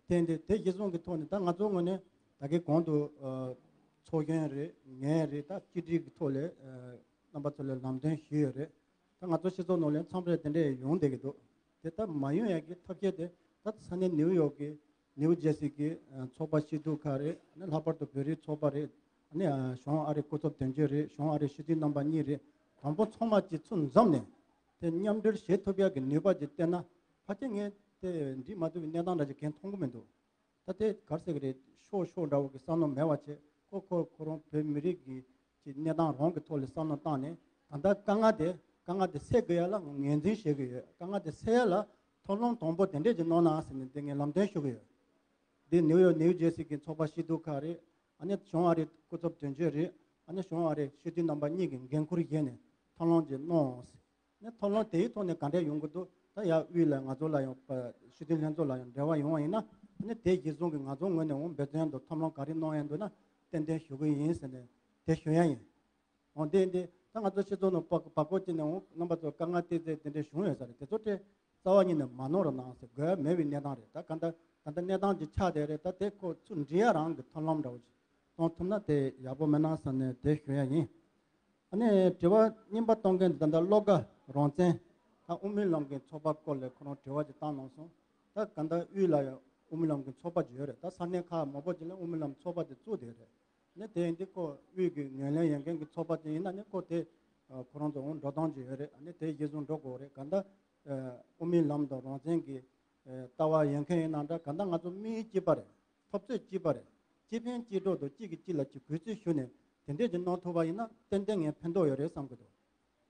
དེ་འདི་དེ་གཞི་བཟུང་གི་ཐོག་ནས་ད་ང་ཚོའི་ངོས་ནས་ད་གིན་གོང་དུ་ཨ་ཚོགས་གཞོན་རེད། ངས་རེད། ད་སྤྱི་འཐུས་ཀྱི་ཐོག་ལས་ཨ་རྣམ་པ་ཚོ་ལ་ལམ་སྟོན་ཞུས་ཡོད་རེད། ད་ང་ཚོ་སྤྱི་ཚོགས་ནང་ལ་མཚམས་རེ་དེ་འདྲས་ཡོང་བསྡད་ཀྱི་འདུག་དེ་ལྟར་མ་ཡོང་ཡག་གི་ཐབས་ཤེས་དེ་ད་ས་གནས་ནིའུ་ཡོག་གི་ནིའུ་ཇེར་སི་གི་ཨ་ཚོགས་པ་སྐྱིད་སྡུག་ཁག་རེད། ཨ་ནི་ལྷག་པར་དུ་བོད་རིགས་ཚོགས་པ་རེད། ཨ་ནི་ཨ་གཞུང་ཨ་རི་སྐུ་ཚབ་དོན་གཅོད་རེད། གཞུང་ཨ་རི་སྤྱི་འཐུས་རྣམ་པ་གཉིས་རེད། དང་པོ་ཚང་མ་གཅིག་ཚུར་འཛོམས་ནས་དེ་མཉམ་འབྲེལ་བྱེད་ཐུབ་ཡག་གི་ནུས་པ་ཅིག་བསྟན་ན་ཕལ་ཆེར་ངས་དེ་འགྲིག་མ་ཐུབ་པའི་གནས་སྟངས་འདྲ་ཅིག་གང་མཐོང་གི་མི་འདུག་ད་དེ་ག་རེ་ཟེར་གི་རེད། ཤོག་ཤོག་འདྲ་བོ་གི་བསམ་བློ་མེད་པ་བྱས། ཁོ་ཁོ་ཁོ་རང་བོད་མི་རིགས་ཀྱི་ཀྱི་གནས་སྟངས་རང་གི་ཐོག་ལ་བསམ་བློ་བཏང་ནས་ད་ལྟ་དཀའ་ངལ་དེ་དཀའ་ངལ་དེ་སེལ་དགོས་ཡ་ལ་ངོས་འཛིན་བྱེད་ཀྱི་ཡོད། དཀའ་ངལ་དེ་སེལ་ཡ་ལ་ཐབས་ལམ་དང་པོ་དེ་འདྲས་ཅིག་གནང་ན་ཟེར་ནས་དེ་ངས་ལམ་སྟོན་ཞུ་གི་ཡོད། འདི་ནིའུ་ཡོག་ནིའུ་ཇེར་སི་གི་ཚོགས་པ་སྐྱིད་སྡུག་ཁག་རེད། ཨ་ནི་གཞུང་ཨ་རི་སྐུ་ཚབ་དོན་གཅོད་རེད། ཨ་ནི་གཞུང་ཨ་རི་སྤྱི་འཐུས་རྣམ་པ་གཉིས་ཀྱི་འགན་ཁུར་བཞེས་ནས་ཐབས་ལམ་ཅིག་གནང་ཟེར། ནས་ཐབས་ལམ་དེའི་ཐོག་ནས་ག་འདྲས་ཡོང་གི་འདུག་ད་ཡར་དབུས་ལ་ང་ཚོ་ལ་ཡང་པ་སྤྱི་འཐུས་ལྷན་ཚོགས་ལ་ཡང་འབྲེལ་བ་ཡོང་བ་ཡིན་ན། ཨ་ནི་དེ་གཞི་བཟུང་གི་ང་ཚོའི་ངོས་ནས་འོང་འབད་བརྩོན་དང་ཐབས་ལམ་ག་རེ་གནང་ཡ་འདུག་ན་ཏན་ཏན་ཞུ་གི་ཡིན་ཟེར་ནས་དེ་ཞུ་ཡ་ཡིན། འོང་དེ་འདི་ད་ང་ཚོ་སྤྱི་ཚོགས་ནང་བར་བར་སྐོར་བྱས་ནས་འོང་རྣམ་པ་ཚོ་དཀའ་ངལ་ཏོག་ཙམ་དེ་འདྲས་བྱུང་ཡོད་ས་རེད། དེ་ཚོ་དེ་རྩ་བ་ཉིད་ནས་མ་གནང་རོགས་གནང་ཟེར། དགོས་ཡ་མེད་པའི་གནས་སྟངས་རེད། ད་ག་འདྲ་ད་ལྟ་གནས་སྟངས་ཅིག་ཆགས་བསྡད་རེད། ད་དེ་ཁོ་ཚུར་འགྲིག་ཡ་རང་གི་ཐབས་ལམ་འདྲ་བོ་ཅིག་གཏོང་ཐུབ་ན་དེ་ཡག་པོ་མེད་ན་བསམ་ནས་དེ་ཞུ་ཡ་ཡིན། ཨ་ནི་དྲི་བ་རྙིང་པ་གཏོང་མཁན་དེ་ད་ལྟ་བློ་དགའ་རང་བཙན་ད་དབུ་མའི་ལམ་གྱི་ཚོགས་པ་སྐོར་ལ་ཁོ་རང་དྲི་བ་ཅིག་བཏང་གནང་སོང་། ད་ག་འདྲ་དབུས་ལ་ཡང་དབུ་མའི་ལམ་གྱི་ཚོགས་པ་ཅིག་ཡོད་རེད། ད་ས་གནས་ཁག་མང་པོ་ཅིག་ལ་དབུ་མའི་ལམ་ཚོགས་པ་དེ་བཙུགས་བསྡད་ཡོད་རེད། ཨ་ནི་དེ་ཡིན་དུས་ཁོ་དབུས་ཀྱི་ངོས་ལེན་ཡོད་མཁན་གྱི་ཚོགས་པ་ཅིག་ཡིན་ན་ནི་ཁོ་དེ་ཁོ་རང་ཚོ་འོང་འགྲོ་སྟངས་ཅིག་ཡོད་རེད། ཨ་ནི་དེ་གཞི་བཟུང་འགྲོ་དགོས་རེད། ག་འདྲ་དབུ་མའི་ལམ་དང་རང་བཙན་གྱི་ལྟ་བ་ཡོད་མཁན་ཡིན་ན་འདྲ། ག་འདྲ་ང་ཚོ་དམིགས་ཡུལ་གཅིག་པ་རེད། འཐབ་རྩོད་གཅིག་པ་རེད། གཅིག་ཕན་གཅིག་གྲོགས་དང་གཅིག་གིས་གཅིག་ལ་གཅིག་གུས་བརྩི་ཞུ་ནས་དེ་འདྲས་ཀྱི་གནང་ཐུབ་པ་ཡིན་ན་ཏན་ཏན་ངས་ཕན་ཐོགས་ཡོད་རེད་བསམ་གྱི་འདུག་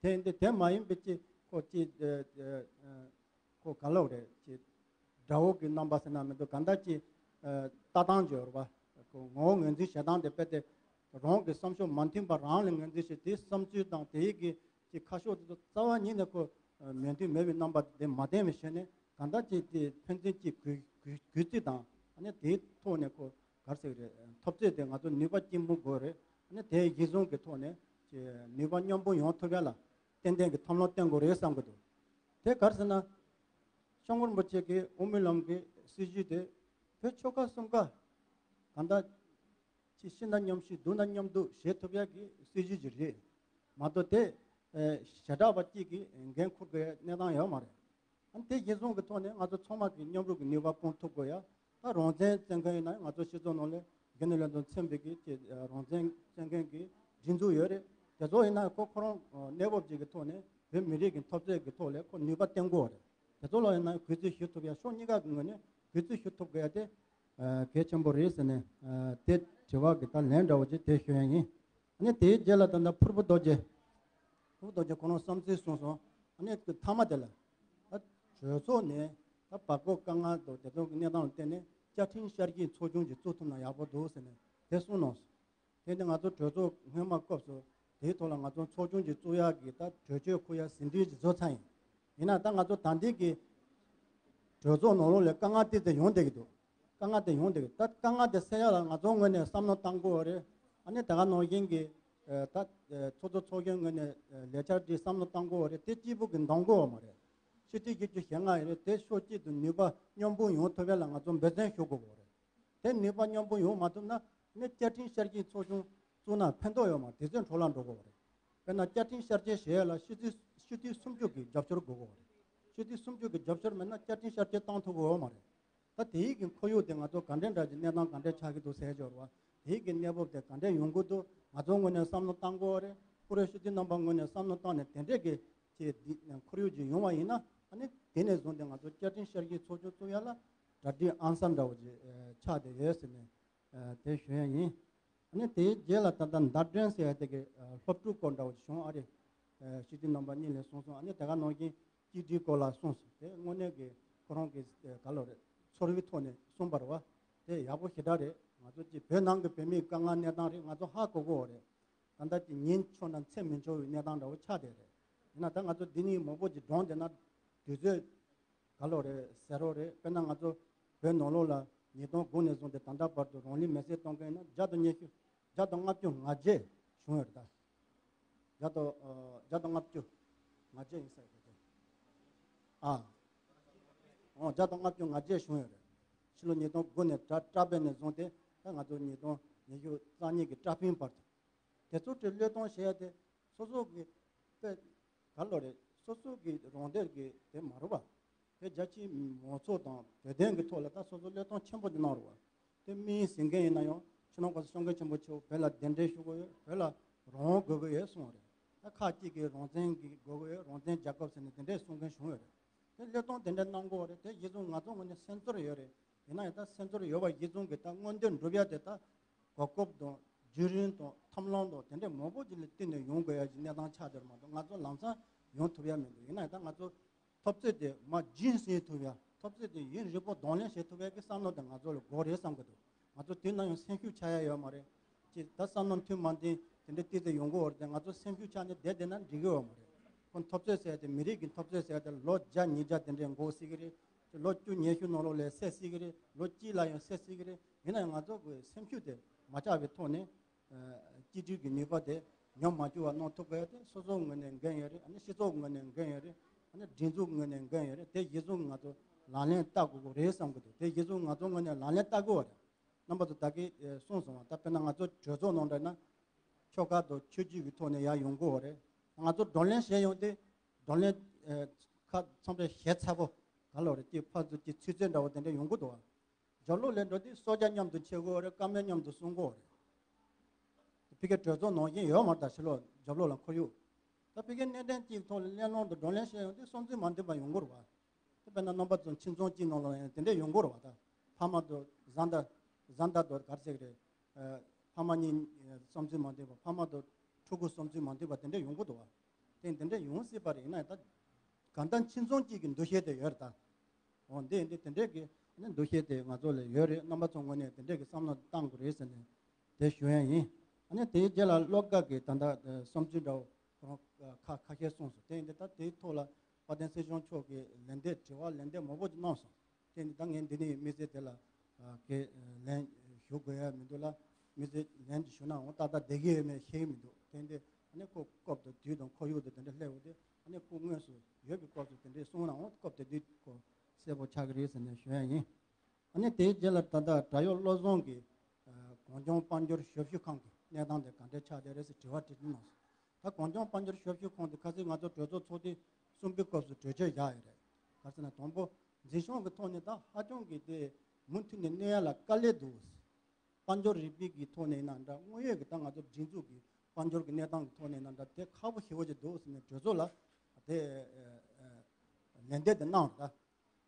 དེ་འདི་དེ་མ་ཡིན་པའི་ཅིག་ཁོ་ཅིག་ཁོ་ག་ལབ་རེད། ཅིག་དགྲ་བོ་གི་རྣམ་པ་ཟེར་ན་མི་འདུག་ག་འདྲ་ཅིག་ལྟ་སྟངས་ཅིག་ཡོད་རེད་པ། ཁོ་ངོ་བོ་ངོས་འཛིན་བྱེད་སྟངས་དེ་དཔེ་དེ་རང་གི་བསམ་ཤོག་མ་མཐུན་པ་རང་ལ་ངོས་འཛིན་བྱེད། དེའི་བསམ་ཚུལ་དང་དེའི་གི་ཅིག་ཁ་ཕྱོགས་དེ་ཚོ་རྩ་བ་ཉིད་ནས་ཁོ་མོས་མཐུན་མེད་པའི་རྣམ་པ་དེ་མ་བསྟན་པའི་ཞོར་ནས་གང་ལྟར་ཅིག་དེ་ཕན་ཚུན་ཅིག་གུས་གུས་གུས་བརྩི་དང་། ཨ་ནི་དེའི་ཐོག་ནས་ཁོ་ག་རེ་ཟེར་གི་རེད། འཐབ་རྩོད་དེ་ང་ཚོ་ནུས་པ་གཅིག་མཚུངས་དགོས་རེད། ཨ་ནི་དེ་གཞི་བཟུང་གི་ཐོག་ནས་ཅིག་ནུས་པ་མཉམ་སྤུངས་ཡོང་ཐུབ་ཡ་ལ་ཏན་ཏན་གྱི་ཐབས་ལམ་བསྟེན་དགོས་རེད་བསམ་གི་འདུག་དེ་ག་རེ་ཟེར་ན། སྐྱབས་མགོན་རིན་པོ་ཆེ་གི་དབུ་མའི་ལམ་གྱི་སྲིད་བྱུས་དེ་བོད་ཆོལ་ཁ་གསུམ་ཀ་གང་ལྟར་ཅིག་ཤི་ན་མཉམ་ཤི་སྡུག་ན་མཉམ་སྡུག་བྱེད་ཐུབ་ཡག་གི་སྲིད་བྱུས་ཅིག་རེད་མ་གཏོགས་དེ་ཨེ་ཞེ་དྲག་པ་གཅིག་གིས་འགན་འཁུར་དགོས་གནས་སྟངས་ཡོད་མ་རེད། ཨ་ནི་དེ་གཞི་བཟུང་གི་ཐོག་ནས་ང་ཚོ་ཚང་མ་གི་མཉམ་རུབ་ཀྱི་ནུས་པ་སྤུངས་ཐུབ་དགོས་ཡ། ད་རང་བཙན་བཙན་མཁན་ཡིན་ན་ང་ཚོ་སྤྱི་ཚོགས་ནང་ལ་རྒྱུན་ལས་ལས་དོན་ཚན་པའི་གི་ཅིག་རང་བཙན་བཙན་མཁན་གྱི་སྒྲིག་འཛུགས་ཡོད་རེད། དེ་ཚོ་ཡིན་ན་ཁོ་ཁོ་རང་གནས་བབ་ཅིག་གི་ཐོག་ནས་བོད་མི་རིགས་ཀྱི་འཐབ་རྩོད་ཀྱི་ཐོག་ལ་ཁོ་ནུས་པ་བསྟན་དགོས་རེད། དེ་ཚོ་ལ་ཡིན་ན་གུས་བརྩི་ཞུ་ཐུབ་ཡ་ཕྱོགས་གཉིས་ཀ་གི་ངོས་ནས་གུས་བརྩི་ཞུ་ཐུབ་དགོས་ཡ་དེ་གལ་ཆེན་པོ་རེད་ཟེར་ནས་དེ་དྲི་བ་གི་ད་ལན་འདྲ་བོ་ཅིག་དེ་ཞུ་ཡ་ཡིན། ཨ་ནི་དེའི་རྗེས་ལ་ད་ལྟ་ཕུར་བུ་རྡོ་རྗེ། ཕུར་བུ་རྡོ་རྗེ་ཁོ་རང་བསམ་ཚུལ་གསུངས་སོང་། ཨ་ནི་མཐའ་མ་དེ་ལ་ད་གྲོས་ཚོགས་ནས་ད་བར་སྐབས་དཀའ་ངལ་དང་དེ་ཚོ་གི་གནས་སྟངས་ལ་བརྟེན་ནས་བཅའ་ཁྲིམས་བསྐྱར་བཅོས་ཚོགས་ཆུང་ཅིག་བཙུགས་ཐུབ་ན་ཡག་པོ་འདུག་ཟེར་ནས་དེ་གསུངས་གནང་སོང་། དེ་ནི་ང་ཚོ་གྲོས་ཚོགས་སྔོན་མ་སྐབས་སུ་དེའི་ཐོག་ལ་ང་ཚོ་ཚོགས་ཆུང་ཅིག་བཙུགས་ཡག་གི་ད་གྲོས་ཆོད་འཁུར་ཡག་ཟིན་བྲིས་ཅིག་བཟོ་ཚར་ཡིན། ཡིན་ན་ད་ང་ཚོ་ད་ལྟའི་གི་གྲོས་ཚོགས་ནང་ལོགས་ལ་དཀའ་ངལ་ཏོག་ཙམ་ཡོང་བསྡད་ཀྱི་འདུག་དཀའ་ངལ་དེ་ཡོང་བསྡད་ཀྱི་ད་དཀའ་ངལ་དེ་སེལ་ཡག་ལ་ང་ཚོའི་ངོས་ནས་བསམ་བློ་བཏང་དགོས་པ་རེད། ཨ་ནི་དེ་ག་ནང་བཞིན་གྱི་ད་ཚོགས་གཙོ་ཚོགས་གཞོན་ངོས་ནས་ལས་འཆར་དེ་བསམ་བློ་བཏང་དགོས་པ་རེད། དེ་གཅིག་པུ་གིས་འདང་དགོས་པ་མ་རེད། ཕྱི་དུས་བཞི་བཅུ་ཞེ་ལྔ་ཡིན་རེད། དེ་ཕྱོགས་གཅིག་ཏུ་ནུས་པ་མཉམ་སྤུངས་ཡོང་ཐུབ་ཡག་ལ་ང་ཚོ་འབད་བརྩོན་ཞུ་དགོས་པ་རེད། དེ་ནུས་པ་མཉམ་སྤུངས་ཡོང་མ་ཐུབ་ན་ནི་བཅའ་ཁྲིམས་བསྐྱར་བཅོས་ཚོགས་ཆུང་བཙུགས་ན་ཕན་ཐོགས་ཡོད་མ་རེད། དེ་ཚོའི་འཕྲོ་བརླག་འགྲོ་དགོས་པ་རེད། དཔེར་ན་བཅའ་ཁྲིམས་བསྐྱར་བཅོས་བྱེད་ཡག་ལ་སྤྱི་འཐུས་སྤྱི་འཐུས་སུམ་ཅུ་གི་རྒྱབ་སྐྱོར་དགོས་ཀྱི་ཡོད་རེད། སྤྱི་འཐུས་སུམ་ཅུ་གི་རྒྱབ་སྐྱོར་མེད་ན་བཅའ་ཁྲིམས་བསྐྱར་བཅོས་བཏང་ཐུབ་ཀྱི་ཡོད་མ་རེད། ད་དེའི་གི་ཁོར་ཡུག་དེ་ང་ཚོ་ག་འདྲའི་འདྲ་གི་གནས་སྟངས་ག་འདྲའི་ཆགས་ཀྱི་འདུག་ཟེར་ཞོར་བ་དེའི་གི་གནས་བབ་དེ་ག་འདྲའི་ཡོང་གི་འདུག་ང་ཚོ་ངོས་ནས་བསམ་བློ་བཏང་དགོས་པ་རེད། བཀུར་འོས་སྤྱི་འཐུས་རྣམ་པ་ངོས་ནས་བསམ་བློ་བཏང་ནས་དེ་འདྲའི་གི་ཆེད་འདི་ཁོར་ཡུག་ཅིག་ཡོང་བ་ཡིན་ན་ཨ་ནི་དེ་ནས་བཟུང་སྟེ་ང་ཚོ་བཅའ་ཁྲིམས་བསྐྱར་བཅོས་ཚོགས་ཆུང་བཙུགས་ཡག་ལ་གྲ་སྒྲིག་ཨང་གསར་འདྲ་བོ་ཅིག་ཆགས་བསྡད་ཡོད་ཟེར་ནས་དེ་ཞུ་ཡག་ཡིན། ཨ་ནི་དེའི་རྗེས་ལ་ད་ལྟ་མདའ་སྒྲོན་ཟེར་ཡག་དེ་གི་སློབ་ཕྲུག་སྐོར་འདྲ་བོ་ཅིག་བྱུང་ཨ་རེད། སྤྱི་འཐུས་རྣམ་པ་གཉིས་ལས་གསུངས་སོང་། ཨ་ནི་དེ་ག་ནང་བཞིན་གཅིག་སྒྲིལ་སྐོར་ལ་གསུངས་སོང་། དེ་དངོས་གནས་ཀྱི་ཁོ་རང་གི་ག་ལོ་རེད། ཚོར་བའི་ཐོག་ནས་གསུངས་པ་རེད་བ། དེ་ཡག་པོ་ཞེ་དྲག་རེད། ང་ཚོ་ཀྱི་བོད་ནང་གི་བོད་མིའི་དཀའ་ངལ་གནས་སྟངས་རེད། ང་ཚོ་ཧ་གོ་གོ་རེད། ད་ལྟ་ཀྱི་ཉིན་ཆོག་ན་ཚེ་མི་འཆོར་བའི་གནས་སྟངས་འདྲ་བོ་ཆགས་བསྡད་རེད། ཡིན་ན་ད་ང་ཚོ་འདི་ནས་མང་པོ་ཅིག་བགྲངས་བསྡད་ན་དུས་ཚོད་ག་ལོ་རེད་ཟེར་རོ་རེད། དཔེར་ན་ང་ཚོ་བོད་ནང་ལོགས་ལ་ཉིས་སྟོང་དགུ་ནས་བཟུང་སྟེ་ད་ལྟ་བར་དུ་རང་ལུས་མེར་སྲེག་གཏོང་མཁན་ཡིན་ན་བརྒྱ་དང་ཉི་ཤུ་བརྒྱ་དང་ལྔ་བཅུ་ང་བརྒྱད་བྱུང་ཡོད་རེད་ད། བརྒྱ་དང་ཨ་བརྒྱ་དང་ལྔ་བཅུ་ང་བརྒྱད་ཡིན་ས་རེད་དེ། ཨ་འོ་བརྒྱ་དང་ལྔ་བཅུ་ང་བརྒྱད་བྱུང་ཡོད་རེད། ཕྱི་ལོ་ཉིས་སྟོང་དགུ་ནས་དྲ་དྲ་འབད་ནས་བཟུང་སྟེ་ད་ང་ཚོ་ཉིས་སྟོང་ཉི་ཤུ་རྩ་གཉིས་ཀྱི་དྲ་འཕེན་བར་དུ། དེ་ཚོ་གྲས་བློས་གཏོང་བྱེད་ཡ་དེ་སོ་སོ་གི་དཔེ་ག་ལོ་རེད། སོ་སོ་གི་རང་སྡེ་གི་དེ་མ་རུ་བ། དེ་རྒྱ་ཆེའི་མང་ཚོགས་དང་བོད་དོན་གི་ཐོག་ལ་ད་སོ་སོ་བློས་གཏོང་ཆེན་པོ་དེ་གནང་རུ་བ། དེ་མིའི་ཟིན་མཁན་ཡིན་ན་ཡང་ཕྱི་ནང་གོ་ས་སྐྱོང་མཁན་ཆེན་པོ་ཆེ་བོ་བོད་ལ་གདན་འདྲེན་ཞུ་དགོས་ཡོད། བོད་ལ་རང་དབང་དགོས་ཀྱི་ཡོད་གསུངས་པ་རེད། ད་ཁག་ཅིག་གིས་རང་བཙན་གི་དགོས་ཀྱི་ཡོད། རང་བཙན་རྒྱལ་ཁབ་ཟེར་ནས་དེ་འདྲས་གསུང་མཁན་བྱུང་ཡོད་རེད། དེ་བློས་གཏོང་དེ་འདྲས་གནང་དགོས་པ་རེད། དེ་གཞི་བཟུང་ང་ཚོ་ངོས་ནས་སེམས་ཚོར་ཡོད་རེད། ཡིན་ན་ཡང་ད་སེམས་ཚོར་ཡོད་པ་གཞི་བཟུང་གི་ད་མངོན་འདོད་འགྲུབ་ཡ་དེ་ད་གོ་སྐབས་དང་བརྒྱུད་རིམ་དང་ཐབས་ལམ་དང་དེ་འདྲས་མང་པོ་ཅིག་ལ་བརྟེན་ནས་ཡོང་དགོས་ཡ་གི་གནས་སྟངས་ཆགས་བསྡད་རེད་མ་གཏོགས་ང་ཚོ་ལམ་སང་ཡོང་ཐུབ་ཡ་མི་འདུག་ཡིན་ན་ཡང་ད་ང་ཚོ་འཐབ་རྩོད་དེ་མར་རྒྱུན་བསྲིང་ཐུབ་ཡ། འཐབ་རྩོད་དེ་ཡུན་རིང་པོ་གདོང་ལེན་བྱེད་ཐུབ་ཡ་གི་བསམ་བློ་དེ་ང་ཚོ་ལ་དགོས་རེད་བསམ་གི་འདུག་ང་ཚོ་དུས་ནམ་ཡང་སེམས་ཤུགས་ཆག་ཡ་ཡོད་མ་རེད། ཅེས་ད་བསམ་བློ་མཐུན་མ་མཐུན་དེ་འདྲའི་ཏོག་ཙམ་ཡོང་གི་ཡོད་རེད་དེ། ང་ཚོ་སེམས་ཤུགས་ཆག་ནས་བསྡད་བསྡད་ན་འགྲིག་གི་ཡོད་མ་རེད། ཁོ་འཐབ་རྩོད་ཟེར་ཡ་དེ་མི་རིགས་ཀྱི་འཐབ་རྩོད་ཟེར་ཡ་དེ་ལོ་བརྒྱ་ཉིས་བརྒྱ་དེ་འདྲའི་འགོར་སྲིད་ཀྱི་རེད། ལོ་བཅུ་ཉི་ཤུ་ནང་ལོགས་ལ་སེལ་སྲིད་ཀྱི་རེད། ལོ་གཅིག་ལ་ཡང་སེལ་སྲིད་ཀྱི་རེད། ཡིན་ན་ཡང་ང་ཚོ་གི་སེམས་ཤུགས་དེ་མ་ཆག་པའི་ཐོག་ནས་གཅིག་སྒྲིལ་གྱི་ནུས་པ་དེ་ཉམས་མ་བཅུག་པ་གནང་ཐུབ་དགོས་ཡ་དེ་སོ་སོའི་ངོས་ནས་འགན་ཡོད་རེད། ཨ་ནི་སྤྱི་ཚོགས་ངོས་ནས་འགན་ཡོད་རེད། ཨ་ནི་སྒྲིག་འཛུགས་ངོས་ནས་འགན་ཡོད་རེད། དེ་གཞི་བཟུང་ང་ཚོ་ལག་ལེན་བསྟར་དགོས་ཀྱི་རེད་བསམ་གྱི་འདུག་དེ་གཞི་བཟུང་ང་ཚོའི་ངོས་ནས་ལག་ལེན་བསྟར་དགོས་པ་རེད། རྣམ་པ་ཚོ་ད་གིན་གསུངས་སོང་བ། ད་དཔེར་ན་ང་ཚོ་གྲོས་ཚོགས་ནང་འདྲ་ན་ཆོལ་ཁ་དང་ཆོས་བརྒྱུད་ཀྱི་ཐོག་ནས་ཡར་ཡོང་དགོས་པ་རེད། ང་ཚོ་བགྲོ་གླེང་བྱས་ཡོང་དུས་བགྲོ་གླེང་ཁ་མཚམས་རེ་ཞེ་ཚ་པོ་ག་ལོ་རེད། ཀྱི་ཕར་ཚུར་གྱི་ཚིག་རྩོད་འདྲ་བོ་དེ་འདྲ་ཡོང་གི་འདུག་བ། རྒྱབ་ལོགས་ལ་འགྲོ་དུས་སོ་རྒྱ་མཉམ་དུ་འཆད་དགོས་རེད། བཀའ་མོལ་མཉམ་དུ་གསུང་དགོས་རེད། ཕ་གི་གྲོས་ཚོགས་ནང་བཞིན་ཡོད་མ་རེད། ད་ཕྱི་ལོགས་རྒྱབ་ལོགས་ལ་ཁོར་ཡུག་ད་ཕ་གི་གནད་དོན་གཅིག་ཐོག་ལ་གླེང་སློང་དང་བགྲོ་གླེང་བྱས་ཡོང་དུས་བསམ་ཚུལ་མ་མཐུན་པ་ཡོང་གི་རེད་བ། དེ་དཔེར་ན་རྣམ་པ་ཚོ་ཁྱིམ་ཚང་གཅིག་ནང་ལ་ཡང་དེ་འདྲས་ཡོང་གི་རེད་བ། ད་ཕ་མ་དང་བཟའ་ཟླ་བཟའ་ཟླ་དང་ག་རེ་ཟེར་གི་རེད། ཕ་མ་གཉིས་བསམ་ཚུལ་མ་མཐུན་པ། ཕ་མ་དང་ཕྲུ་གུ་བསམ་ཚུལ་མ་མཐུན་པ་དེ་འདྲས་ཡོང་གི་འདུག་བ། དེ་འདི་འདྲ་ཡོང་སྲིད་པ་རེད། ཡིན་ན་ད་གང་ལྟར་ཁྱིམ་ཚང་གཅིག་གི་འདུ་ཤེས་དེ་ཡོད་རེད་ད། འོ་འདི་འདི་དེ་འདྲས་ཀྱི་ནི་འདུ་ཤེས་དེ་ང་ཚོ་ལ་ཡོད་རེད། རྣམ་པ་ཚོ་ངོས་ནས་དེ་འདྲས་ཀྱི་བསམ་བློ་བཏང་དགོས་རེད་ཟེར་ནས་དེ་ཞུ་ཡ་ཡིན། ཨ་ནི་དེའི་རྗེས་ལ་བློ་དགའ་གི་ད་ལྟ་བསམ་ཚུལ་འདྲ་བོ་ཁོ་རང་ཁ་ཁ་ཤས་གསུངས་སོང་། དེ་འདི་ད་དེའི་ཐོག་ལ་དཔལ་ལྡན་སྲིད་སྐྱོང་མཆོག་གིས་ལན་འདེབས་དྲི་བ་ལན་འདེབས་མང་པོ་ཅིག་གནང་སོང་། དེ་ནི་ད་ངས་འདི་ནས་དམིགས་བསལ་དེ་ལ་ཨ་གི་ལན་ཞུ་དགོས་ཡ་མི་འདུག་ལ། དམིགས་བསལ་ལན་ཅིག་ཞུ་ན་འོང་ཏག་ཏག་བསྡད་ཀྱི་ཡོད་མེད་ཤེས་ཀྱི་མི་འདུག་དེ་འདི་ཨ་ནི་ཁོ་སྐབས་དང་དུས་དང་ཁོར་ཡུག་དང་དེ་འདྲ་སླེབས་འོང་དུས་ཨ་ནི་ཁོ་དངོས་སུ་ཡོད་པའི་སྐབས་སུ་དེ་འདྲའི་གསུངས་ན་འོང་། སྐབས་དེ་དུས་ཁོ་ གསལ་པོ་ཆགས་ཀྱི་རེད་ཟེར་ནས་ཞུ་ཡ་ཡིན། ཨ་ནི་དེའི་རྗེས་ལ་ད་ལྟ་བྲག་གཡོག་བློ་བཟང་གིས་གངས་ལྗོངས་དཔལ་འབྱོར་ཞབས་ཞུ་ཁང་གི་གནས་སྟངས་དེ་ག་འདྲས་ཆགས་བསྡད་རེད་ཟེར་དྲི་བ་དྲིས་ལན་གནང་སོང་། ད་གངས་ལྗོངས་དཔལ་འབྱོར་ཞབས་ཞུ་ཁང་དེ་ཁ་སང་ང་ཚོ་གྲོས་ཚོགས་ཚོགས་དུས་གསུམ་པའི་སྐབས་སུ་གྲོས་ཆོད་བཞག་ཡོད་རེད། ག་རེ་ཟེར་ན་དང་པོ་འཛིན་སྐྱོང་གི་ཐོག་ནས་ད་ཧ་ཅང་གི་དེ་མུ་མཐུད་ནས་གནས་ཡ་ལ་དཀའ་ལས་འདུག་དཔལ་འབྱོར་རིག་པའི་གི་ཐོག་ནས་ཡིན་ན་འདྲ། དངོས་ཡོད་ཀྱི་ད་ང་ཚོ་སྒྲིག་འཛུགས་ཀྱི་དཔལ་འབྱོར་གྱི་གནས་སྟངས་ཀྱི་ཐོག་ནས་ཡིན་ན་འདྲ། དེ་ཁག་པོ་ཞེ་པོ་ཅིག་འདུག་ཟེར་ནས་གྲོས་ཚོགས་ལ་དེ་ལན་འདེབས་དེ་གནང་རེད།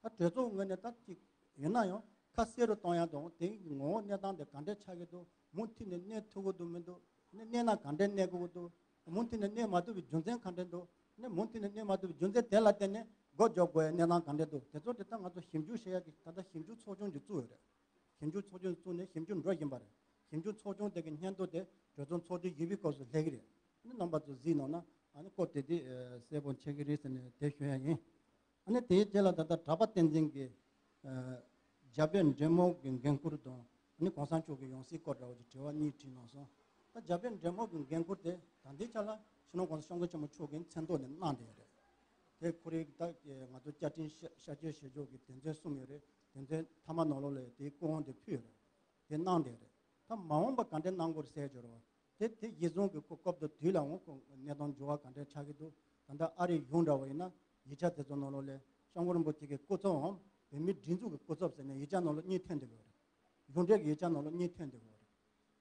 ད་གྲོས་ཚོགས་ངོས་ནས་ད་ཅིག་ཡིན་ན་ཡང་ཁ་གསལ་རུ་གཏོང་ཡ་དང་དེ་གི་ངོ་བོ་གནས་སྟངས་དེ་ག་འདྲས་ཆགས་ཀྱི་འདུག་མུ་མཐུད་ནས་གནས་ཐུབ་ཀྱི་འདུག་མི་འདུག་གནས་གནས་ན་ག་འདྲས་གནས་དགོས་ཀྱི་འདུག་མུ་མཐུད་ནས་གནས་མ་ཐུབ་པའི་རྒྱུ་མཚན་ག་འདྲས་འདུག་ནས་མུ་མཐུད་ནས་གནས་མ་ཐུབ་པའི་རྒྱུ་མཚན་དེ་ལ་བརྟེན་ནས་འགོ་འཇོག་དགོས་ཡ་གནས་སྟངས་ག་འདྲས་འདུག་དེ་ཚོ་དེ་ད་ང་ཚོ་ཞིབ་འཇུག་བྱེད་ཡ་གི་ད་ལྟ་ཞིབ་འཇུག་ཚོགས་ཆུང་ཅིག་བཙུགས་ཡོད་རེད། ཞིབ་འཇུག་ཚོགས་ཆུང་བཙུགས་ནས་ཞིབ་འཇུག་འགྲོ་བཞིན་པ་རེད། ཞིབ་འཇུག་ཚོགས་ཆུང་དེ་གི་སྙན་ཐོ་དེ་གྲོས་ཚོགས་ཚོགས་དུས་བཞི་པའི་སྐབས་སུ་སླེབས་ཀྱི་རེད། ཨ་ནི་རྣམ་པ་ཚོ་གཟིགས་གནང་ན་ཨ་ནི་སྐོར་དེ་དེ་གསལ་པོ་མཁྱེན་གྱི་རེད་ཟེར་ནས་དེ་ཞུ་ཡ་ཡིན། ཨ་ནི་དེའི་རྗེས་ལ་ད་ལྟ་གྲགས་པ་བསྟན་འཛིན་གྱིས་རྒྱ་བོད་འབྲེལ་མོལ་གྱི་འགན་འཁུར་དང་ཨ་ནི་གོང་ས་མཆོག་གི་ཡང་སྲིད་སྐོར་འདྲ་བོ་ཅིག་དྲི་བ་གཉིས་དྲིས་གནང་སོང་། ད་རྒྱ་བོད་འབྲེལ་མོལ་གྱི་འགན་འཁུར་དེ་ད་ལྟའི་ཆ་ལ་སྤྱི་ནོར་གོང་ས་སྐྱབས་མགོན་ཆེན་པོ་མཆོག་གི་མཚན་ཐོག་ནས་གནང་བསྡད་ཡོད་རེད། དེ་ཁོ་རའི་ད་ང་ཚོ་བཅའ་ཁྲིམས་ཤར་བསྐྱོད་བྱེད་ཕྱོགས་ཀྱི་དོན་ཚན་གསུམ་ཡོད་རེད། དོན་ཚན་མཐའ་མ་ནང་ལོགས་ལ་དེའི་སྐུ་དབང་དེ་ཕུལ་ཡོད་རེད། དེ་གནང་བསྡད་རེད། ད་མ་འོངས་པ་ག་འདྲས་གནང་དགོས་རེད་ཟེར་འབྱོར་བ། དེ་དེ་གཞི་བཟུང་གི་ཁོ་སྐབས་དང་དུས་ལའང་ཁོ་གནས་སྟངས་འགྱུར་བ་ག་འདྲས་ཆགས་ཀྱི་འདུག་ད་ལྟ་ཨ་རིའི་གཞུང་འདྲ་བ་ཡིན་ན་ཡིག་ཆ་དེ་ཚོ་ནང་ལོགས་ལ་སྐྱབས་མགོན་རིན་པོ་ཆེ་གི་སྐུ་ཚབ་འམ་བོད་མིའི་སྒྲིག་འཛུགས་ཀྱི་སྐུ་ཚབ་ཟེར་ནས་ཡིག་ཆ་ནང་ལོགས་གཉིས་ཐོན་བསྡད་ཡོད་རེད། གཞུང་འབྲེལ་གྱི་ཡིག་ཆ་ནང་ལོགས་གཉིས་ཐོན་བསྡད་ཡོད་རེད།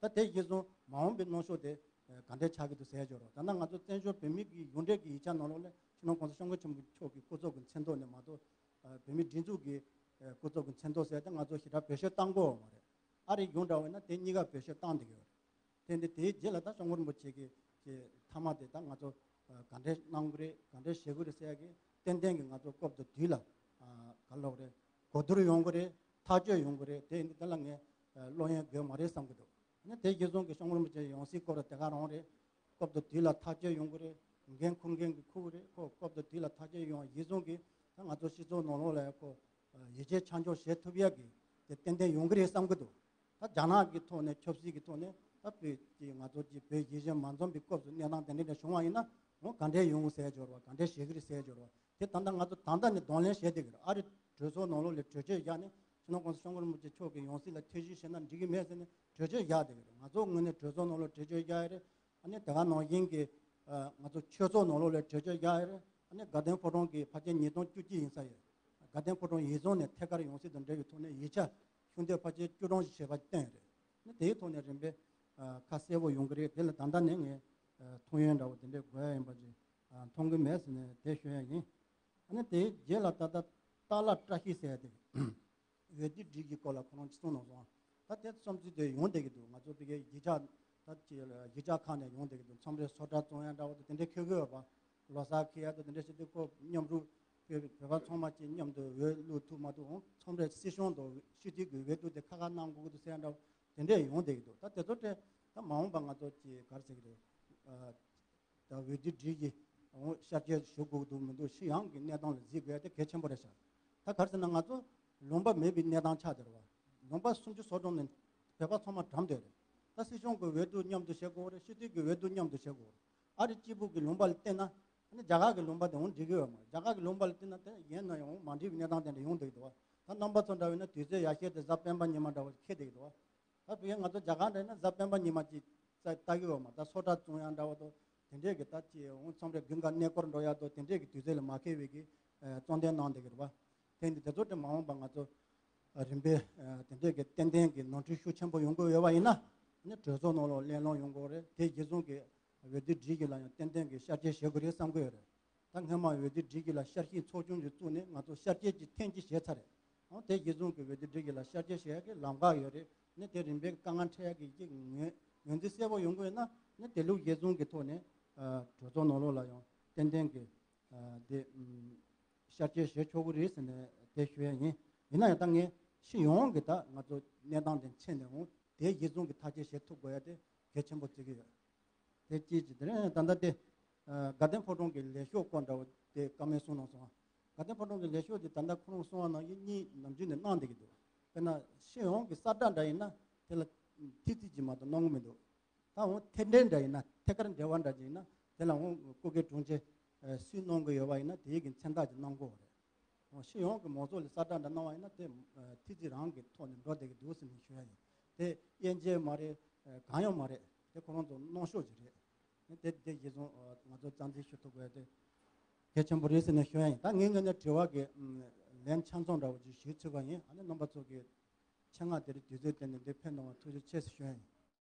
ད་དེ་གཞི་བཟུང་མ་འོངས་པའི་གནོན་ཤུགས་དེ་ག་འདྲས་ཆགས་ཀྱི་འདུག་ཟེར་འབྱོར་བ། ད་ནང་ང་ཚོ་བཙན་བྱོལ་བོད་མིའི་གི་གཞུང་འབྲེལ་གྱི་ཡིག་ཆ་ནང་ལོགས་ལ་སྤྱི་ནོར་གོང་ས་སྐྱབས་མགོན་ཆེན་པོ་མཆོག་གི་སྐུ་ཚབ་ཀྱི་མཚན་ཐོག་ནས་མ་གཏོགས་བོད་མིའི་སྒྲིག་འཛུགས་ཀྱི་སྐུ་ཚབ་ཀྱི་མཚན་ཐོག་ཟེར་ཏེ་ང་ཚོ་ཞེ་དྲག་བེད་སྤྱོད་བཏང་དགོས་པ་མ་རེད། ཨ་རིའི་གཞུང་འདྲ་བ་ཡིན་ན་དེ་གཉིས་ཀ་བེད་སྤྱོད་བཏང་བསྡད་ཀྱི་ཡོད་རེད། དེ་འདི་དེའི་རྗེས་ལ་ད་སྐྱབས་མགོན་རིན་པོ་ཆེ་གི་ཀྱི་མཐའ་མ་དེ་ད་ང་ཚོ་ག་འདྲས་གནང་གི་རེད། ག་འདྲས་བྱེད་དགོས་རེད་ཟེར་ཡ་གི་ཏན་ཏན་གྱི་ང་ཚོ་སྐབས་དང་དུས་ལ་ག་ལབ་རེད། གོ་བསྡུར་ཡོང་གི་རེད། ཐག་གཅོད་ཡོང་གི་རེད། དེ་འདི་དེ་ལ་ངས་བློ་ཡན་དགོས་མ་རེད་བསམ་གྱི་འདུག་ཨ་ནི་དེ་གཞི་བཟུང་གི་སྐྱབས་མགོན་རིན་པོ་ཆེ་ཡང་སྲིད་སྐོར་ལ་དེ་ག་རང་རེད། སྐབས་དང་དུས་ལ་ཐག་གཅོད་ཡོང་གི་རེད། འགན་འཁུར་མཁན་གྱིས་འཁུར་གི་རེད། ཁོ་སྐབས་དང་དུས་ལ་ཐག་གཅོད་ཡོང་བ་གཞི་བཟུང་གི་ད་ང་ཚོ་སྤྱི་ཚོགས་ནང་ལོགས་ལ་ཁོ་ཡིད་ཆེས་ཆ་འཇོག་བྱེད་ཐུབ་ཡག་གི་དེ་ཏན་ཏན་ཡོང་གི་རེད་བསམ་གྱི་འདུག་ད་རྒྱ་ནག་གི་ཐོག་ནས་ཆབ་སྲིད་ཀྱི་ཐོག་ནས་ད་བོད་ཀྱི་ང་ཚོ་གྱི་བོད་གཞིས་བྱེས་མ་འཛོམས་པའི་སྐབས་སུ་གནས་སྟངས་དེ་འདྲ་འདྲ་བྱུང་བ་ཡིན་ན་འོ་ག་འདྲས་ཡོང་ཟེར་འབྱོར་བ། ག་འདྲས་བྱེད་ཀྱི་རེད་ཟེར་འབྱོར་བ་དེ་ད་ལྟ་ང་ཚོ་ད་ལྟ་ནས་གདོང་ལེན་བྱས་བསྡད་ཀྱི་རེད། ཨ་རི་གྲོས་ཚོགས་ནང་ལོགས་ལ་གྲོས་ཆོད་བཞག་ནས་སྤྱི་ནོར་གོང་ས་སྐྱབས་མགོན་རིན་པོ་ཆེ་མཆོག་གི་ཡང་སྲིད་ལ་ཐད་གཞི་བྱས་ན་འགྲིག་གི་མེད་ཟེར་ནས་གྲོས་ཆོད་བཞག་བསྡད་ཀྱི་རེད། ང་ཚོ་ངོས་ནས་གྲོས་ཚོགས་ནང་ལོགས་གྲོས་ཆོད་བཞག་ཡ་རེད། ཨ་ནི་དེ་ག་ནང་བཞིན་གྱི་ང་ཚོ་ཆོས་ཚོགས་ནང་ལོགས་ལ་གྲོས་ཆོད་བཞག་ཡ་རེད། ཨ་ནི་དགའ་ལྡན་ཕོ་བྲང་གི་ཕལ་ཆེར་ཉིས་སྟོང་བཅུ་གཅིག་ཡིན་ས་ཡོད། དགའ་ལྡན་ཕོ་བྲང་ཡིག་ཚང་ནས་ཐད་ཀར་ཡང་སྲིད་དང་འབྲེལ་བའི་ཐོག་ནས་ཡིག་ཆ་ཤུགས་འདོན་ཕལ་ཆེར་བཅུ་གྲངས་ཤིག་བྱས་པ་བཏོན་ཡོད་རེད། ཨ་ནི་དེའི་ཐོག་ནས་རིམ་པས་ཁ་གསལ་པོ་ཡོང་གི་རེད། དེ་ལ་ད་ལྟ་ནས་ངས་ཐུགས་ཡོན་འདྲ་བོ་དེ་འདྲས་དགོས་ཡ་ཡིན་པ་ཅིག་མཐོང་གི་མེད་ཟེར་ནས་དེ་ཞུ་ཡ་ཡིན། ཨ་ནི་དེའི་རྗེས་ལ་ད་ལྟ་སྟག་ལྷ་བཀྲ་ཤིས་ཟེར་ཡ་དེ། འོས་བསྡུ་སྒྲིག་གཞིའི་སྐོར་ལ་ཁོ་རང་ཅིག་གསུངས་གནང་སོང་། ད་དེ་བསམ་ཚུལ་དེ་ཡོང་བསྡད་ཀྱི་འདུག་ང་ཚོ་ཕ་གིའི་གཞིས་ཆགས་ད་ཅིག་གཞིས་ཆགས་ཁག་ནས་ཡོང་བསྡད་ཀྱི་འདུག་མཚམས་རེ་སོ་ཊར་བཙོང་ཡ་འདྲ་བོ་དང་དེ་འདྲའི་འཁྱེར་གྱི་ཡོད་པ། ལོ་གསར་འཁེལ་ཡ་དང་དེ་འདྲ་བྱེད་དུས་ཁོ་མཉམ་རུབ་བོད་བོད་པ་ཚང་མ་གཅིག་མཉམ་དུ་འོས་བླུག་ཐུབ་མ་ཐུབ་འོང་མཚམས་རེ་སྲིད་གཞུང་དང་སྤྱི་འཐུས་ཀྱི་འོས་བསྡུ་དེ་ཁ་ཁ་གནང་དགོས་ཀྱི་འདུག་ཟེར་ཡ་འདྲ་བོ་དེ་འདྲས་ཡོང་བསྡད་ཀྱི་འདུག་ད་དེ་ཚོ་དེ་ད་མ་འོངས་པ་ང་ཚོ་ཅིག་ག་རེ་ཟེར་གྱི་རེད། ད་འོས་བསྡུ་སྒྲིག་གཞི་འོང་ཤར་སྐྱེལ་ཞུ་དགོས་འདུག་མི་འདུག་ཕྱི་ཡོང་གི་གནས་སྟངས་ལ་གཟིགས་དགོས་ཡ་དེ་གལ་ཆེན་པོ་རེད་ཤག་ད་ག་རེ་ཟེར་ན་ང་ཚོ་ལུང་པ་མེད་པའི་གནས་སྟངས་ཆགས་བསྡད་རེད་བ། ལུང་པ་སུམ་ཅུ་སོ་གྲངས་ནས་བོད་པ་ཚང་མ་གྲམ་བསྡད་རེད། ད་སྲིད་གཞུང་གི་འོས་བསྡུ་མཉམ་དུ་བྱེད་དགོས་རེད། སྤྱི་འཐུས་ཀྱི་འོས་བསྡུ་མཉམ་དུ་བྱེད་དགོས་རེད། ཨ་རི་གཅིག་པུ་གི་ལུང་པ་ལ་བལྟས་ན་ཨ་ནི་རྒྱ་གར་གྱི་ལུང་པ་དེ་འོང་འགྲིག་གི་ཡོད་མ་རེད། རྒྱ་གར་གྱི་ལུང་པ་ལ་བལྟས་ན་དེ་ཡིན་ན་ཡང་མ་འགྲིག་པའི་གནས་སྟངས་དེ་འདྲ་ཡོང་བསྡད་ཀྱི་འདུག་བ། ད་རྣམ་པ་ཚོ་འདྲ་བས་ན་དུས་ཚོད་ཡར་བཤད་དེ་གཟའ་སྤེན་པ་ཉི་མ་འདྲ་བ་འཁེལ་བསྡད་ཀྱི་འདུག་བ། ད་བོད་ང་ཚོ་རྒྱ་གར་འདྲ་ཡིན་ན་གཟའ་སྤེན་པ་ཉི་མ་གཅིག་ཙམ་ལྟ་གི་ཡོད་མ་རེད། ད་སོ་ཊར་བཙོང་ཡ་འདྲ་བ་དང་དེ་འདྲས་ཀྱི་ད་ཅི་འོང་མཚམས་རེ་དགུན་ཁ་གནས་སྐོར་འགྲོ་ཡ་དང་དེ་འདྲས་ཀྱི་དུས་ཚོད་ལ་མ་འཁེལ་བའི་གི་ཨ་གཙོ་འདོན་གནང་བསྡད་ཀྱི་རེད་བ། དེ་འདི་དེ་ཚོ་དེ་མ་འོངས་པ་ང་ཚོ་ཨ་རིམ་པས་ཨ་དེ་འདྲས་ཀྱི་ཏན་ཏན་གྱི་ནོར་འཁྲུལ་ཤུགས་ཆེན་པོ་ཡོང་གི་ཡོད་པ་ཡིན་ན་ནི་གྲོས་ཚོགས་ནང་ལ་གླེང་སློང་ཡོང་དགོས་རེད། དེ་གཞི་བཟུང་གི་འོས་བསྡུ་སྒྲིག་གཞི་ལ་ཡང་ཏན་ཏན་གྱི་ཤར་སྐྱེལ་བྱེད་དགོས་རེད་བསམ་གི་ཡོད་རེད། ད་སྔོན་མ་འོས་བསྡུ་སྒྲིག་གཞི་ལ་ཤར་སྐྱེལ་ཚོགས་ཆུང་ཞིག་བཙུགས་ནས་ང་ཚོ་ཤར་སྐྱེལ་གྱི་ཐེངས་གཅིག་བྱས་ཚར་རེད། འོ་དེ་གཞི་བཟུང་གི་འོས་བསྡུ་སྒྲིག་གཞི་ལ་ཤར་སྐྱེལ་བྱེད་ཡག་གི་ལམ་ཁ་ཡོད་རེད། ནི་དེ་རིམ་པས་དཀའ་ངལ་འཕྲད་ཡག་གི་ཅིག་ངོས་ངོས་འཛིན་གསལ་པོ་ཡོང་གི་ཡོད་ན་ནི་དེ་ལུགས་གཞི་བཟུང་གི་ཐོག་ནས་ཨ་གྲོས་ཚོགས་ནང་ལོགས་ལ་ཡང་ཏན་ཏན་གྱི་ཨ་དེ་ཨམ་ཤར་སྐྱེལ་བྱེད་ཆོག་གི་རེད་ཟེར་ནས་དེ་ཞུ་ཡ་ཡིན། ཡིན་ན་ཡང་ད་ངས་སྤྱི་ཡོངས་ཀྱི་ད་ང་ཚོ་གནས་སྟངས་དེ་མཁྱེན་ནས་འོང་དེ་གཞི་བཟུང་གི་ཐག་གཅོད་བྱེད་ཐུབ་དགོས་ཡ་དེ་གལ་ཆེན་པོ་བརྩི་གི་ཡོད། དེ་གཅིག་གཅིག་དེ་རིང་ད་ལྟ་དེ་ཨ་དགའ་ལྡན་ཕོ་བྲང་གི་ལས་ཤོག་སྐོར་འདྲ་བོ་དེ་བཀའ་མོལ་གསུངས་གནང་སོང་། དགའ་ལྡན་ཕོ་བྲང་གི་ལས་ཤོག་དེ་ད་ལྟ་ཁོ་རང་གསུང་བ་ནང་བཞིན་གཉིས་ནམ་རྒྱུན་ནས་གནང་བསྡད་ཀྱི་འདུག་དཔེར་ན་སྤྱི་ཡོངས་ཀྱི་གསལ་བསྒྲགས་འདྲ་ཡིན་ན་དེ་ལ་ཐིག་ཚིག་ཅིག་མ་གཏོགས་གནང་གི་མི་འདུག་ད་འོང་ཐད་འབྲེལ་འདྲ་ཡིན་ན་ཐད་ཀར་འབྲེལ་བ་འདྲ་ཅིག་ཡིན་ན་དེ་ལ་འོང་སྐུ་སྒེར་དྲུང་ཆེ་ཨ་སུས་གནང་གི་ཡོད་པ་ཡིན་ན་དེའི་གི་མཚན་རྟགས་ཅིག་གནང་དགོས་པ་རེད། སྤྱི་ཡོངས་ཀྱི་མང་ཚོགས་ལ་གསལ་བསྒྲགས་འདྲ་གནང་བ་ཡིན་ན་དེ་ཨ་ཐིག་རྩིས་རང་གི་ཐོག་ནས་འགྲོ་བསྡད་ཀྱི་འདུག་ཟེར་ནས་ཞུ་ཡ་ཡིན། དེ་དབྱེ་འབྱེད་མ་རེད། ཨ་གང་ཡང་མ་རེད། དེ་ཁོ་རང་ཚོ་གནོན་ཤུགས་ཅིག་རེད། དེ་དེ་གཞི་བཟུང་ཨ་ང་ཚོ་རྩ་འཛིན་ཞུ་ཐུབ་དགོས་དེ་གལ་ཆེན་པོ་རེད་ཟེར་ནས་ཞུ་ཡ་ཡིན། ད་ངའི་ངོས་ནས་དྲི་བ་གི་ཨམ་ལན་ཆ་ཚང་འདྲ་བོ་ཅིག་ཞུས་ཚུལ་བ་ཡིན། ཨ་ནི་རྣམ་པ་ཚོ་གི་ཆེད་མངགས་དེ་རིང་དུས་ཚོད་བཏོན་ནས་འདིར་ཕེབས་གནང་བར་ཐུགས་རྗེ་ཆེ་ཞུ་ཡ་ཡིན།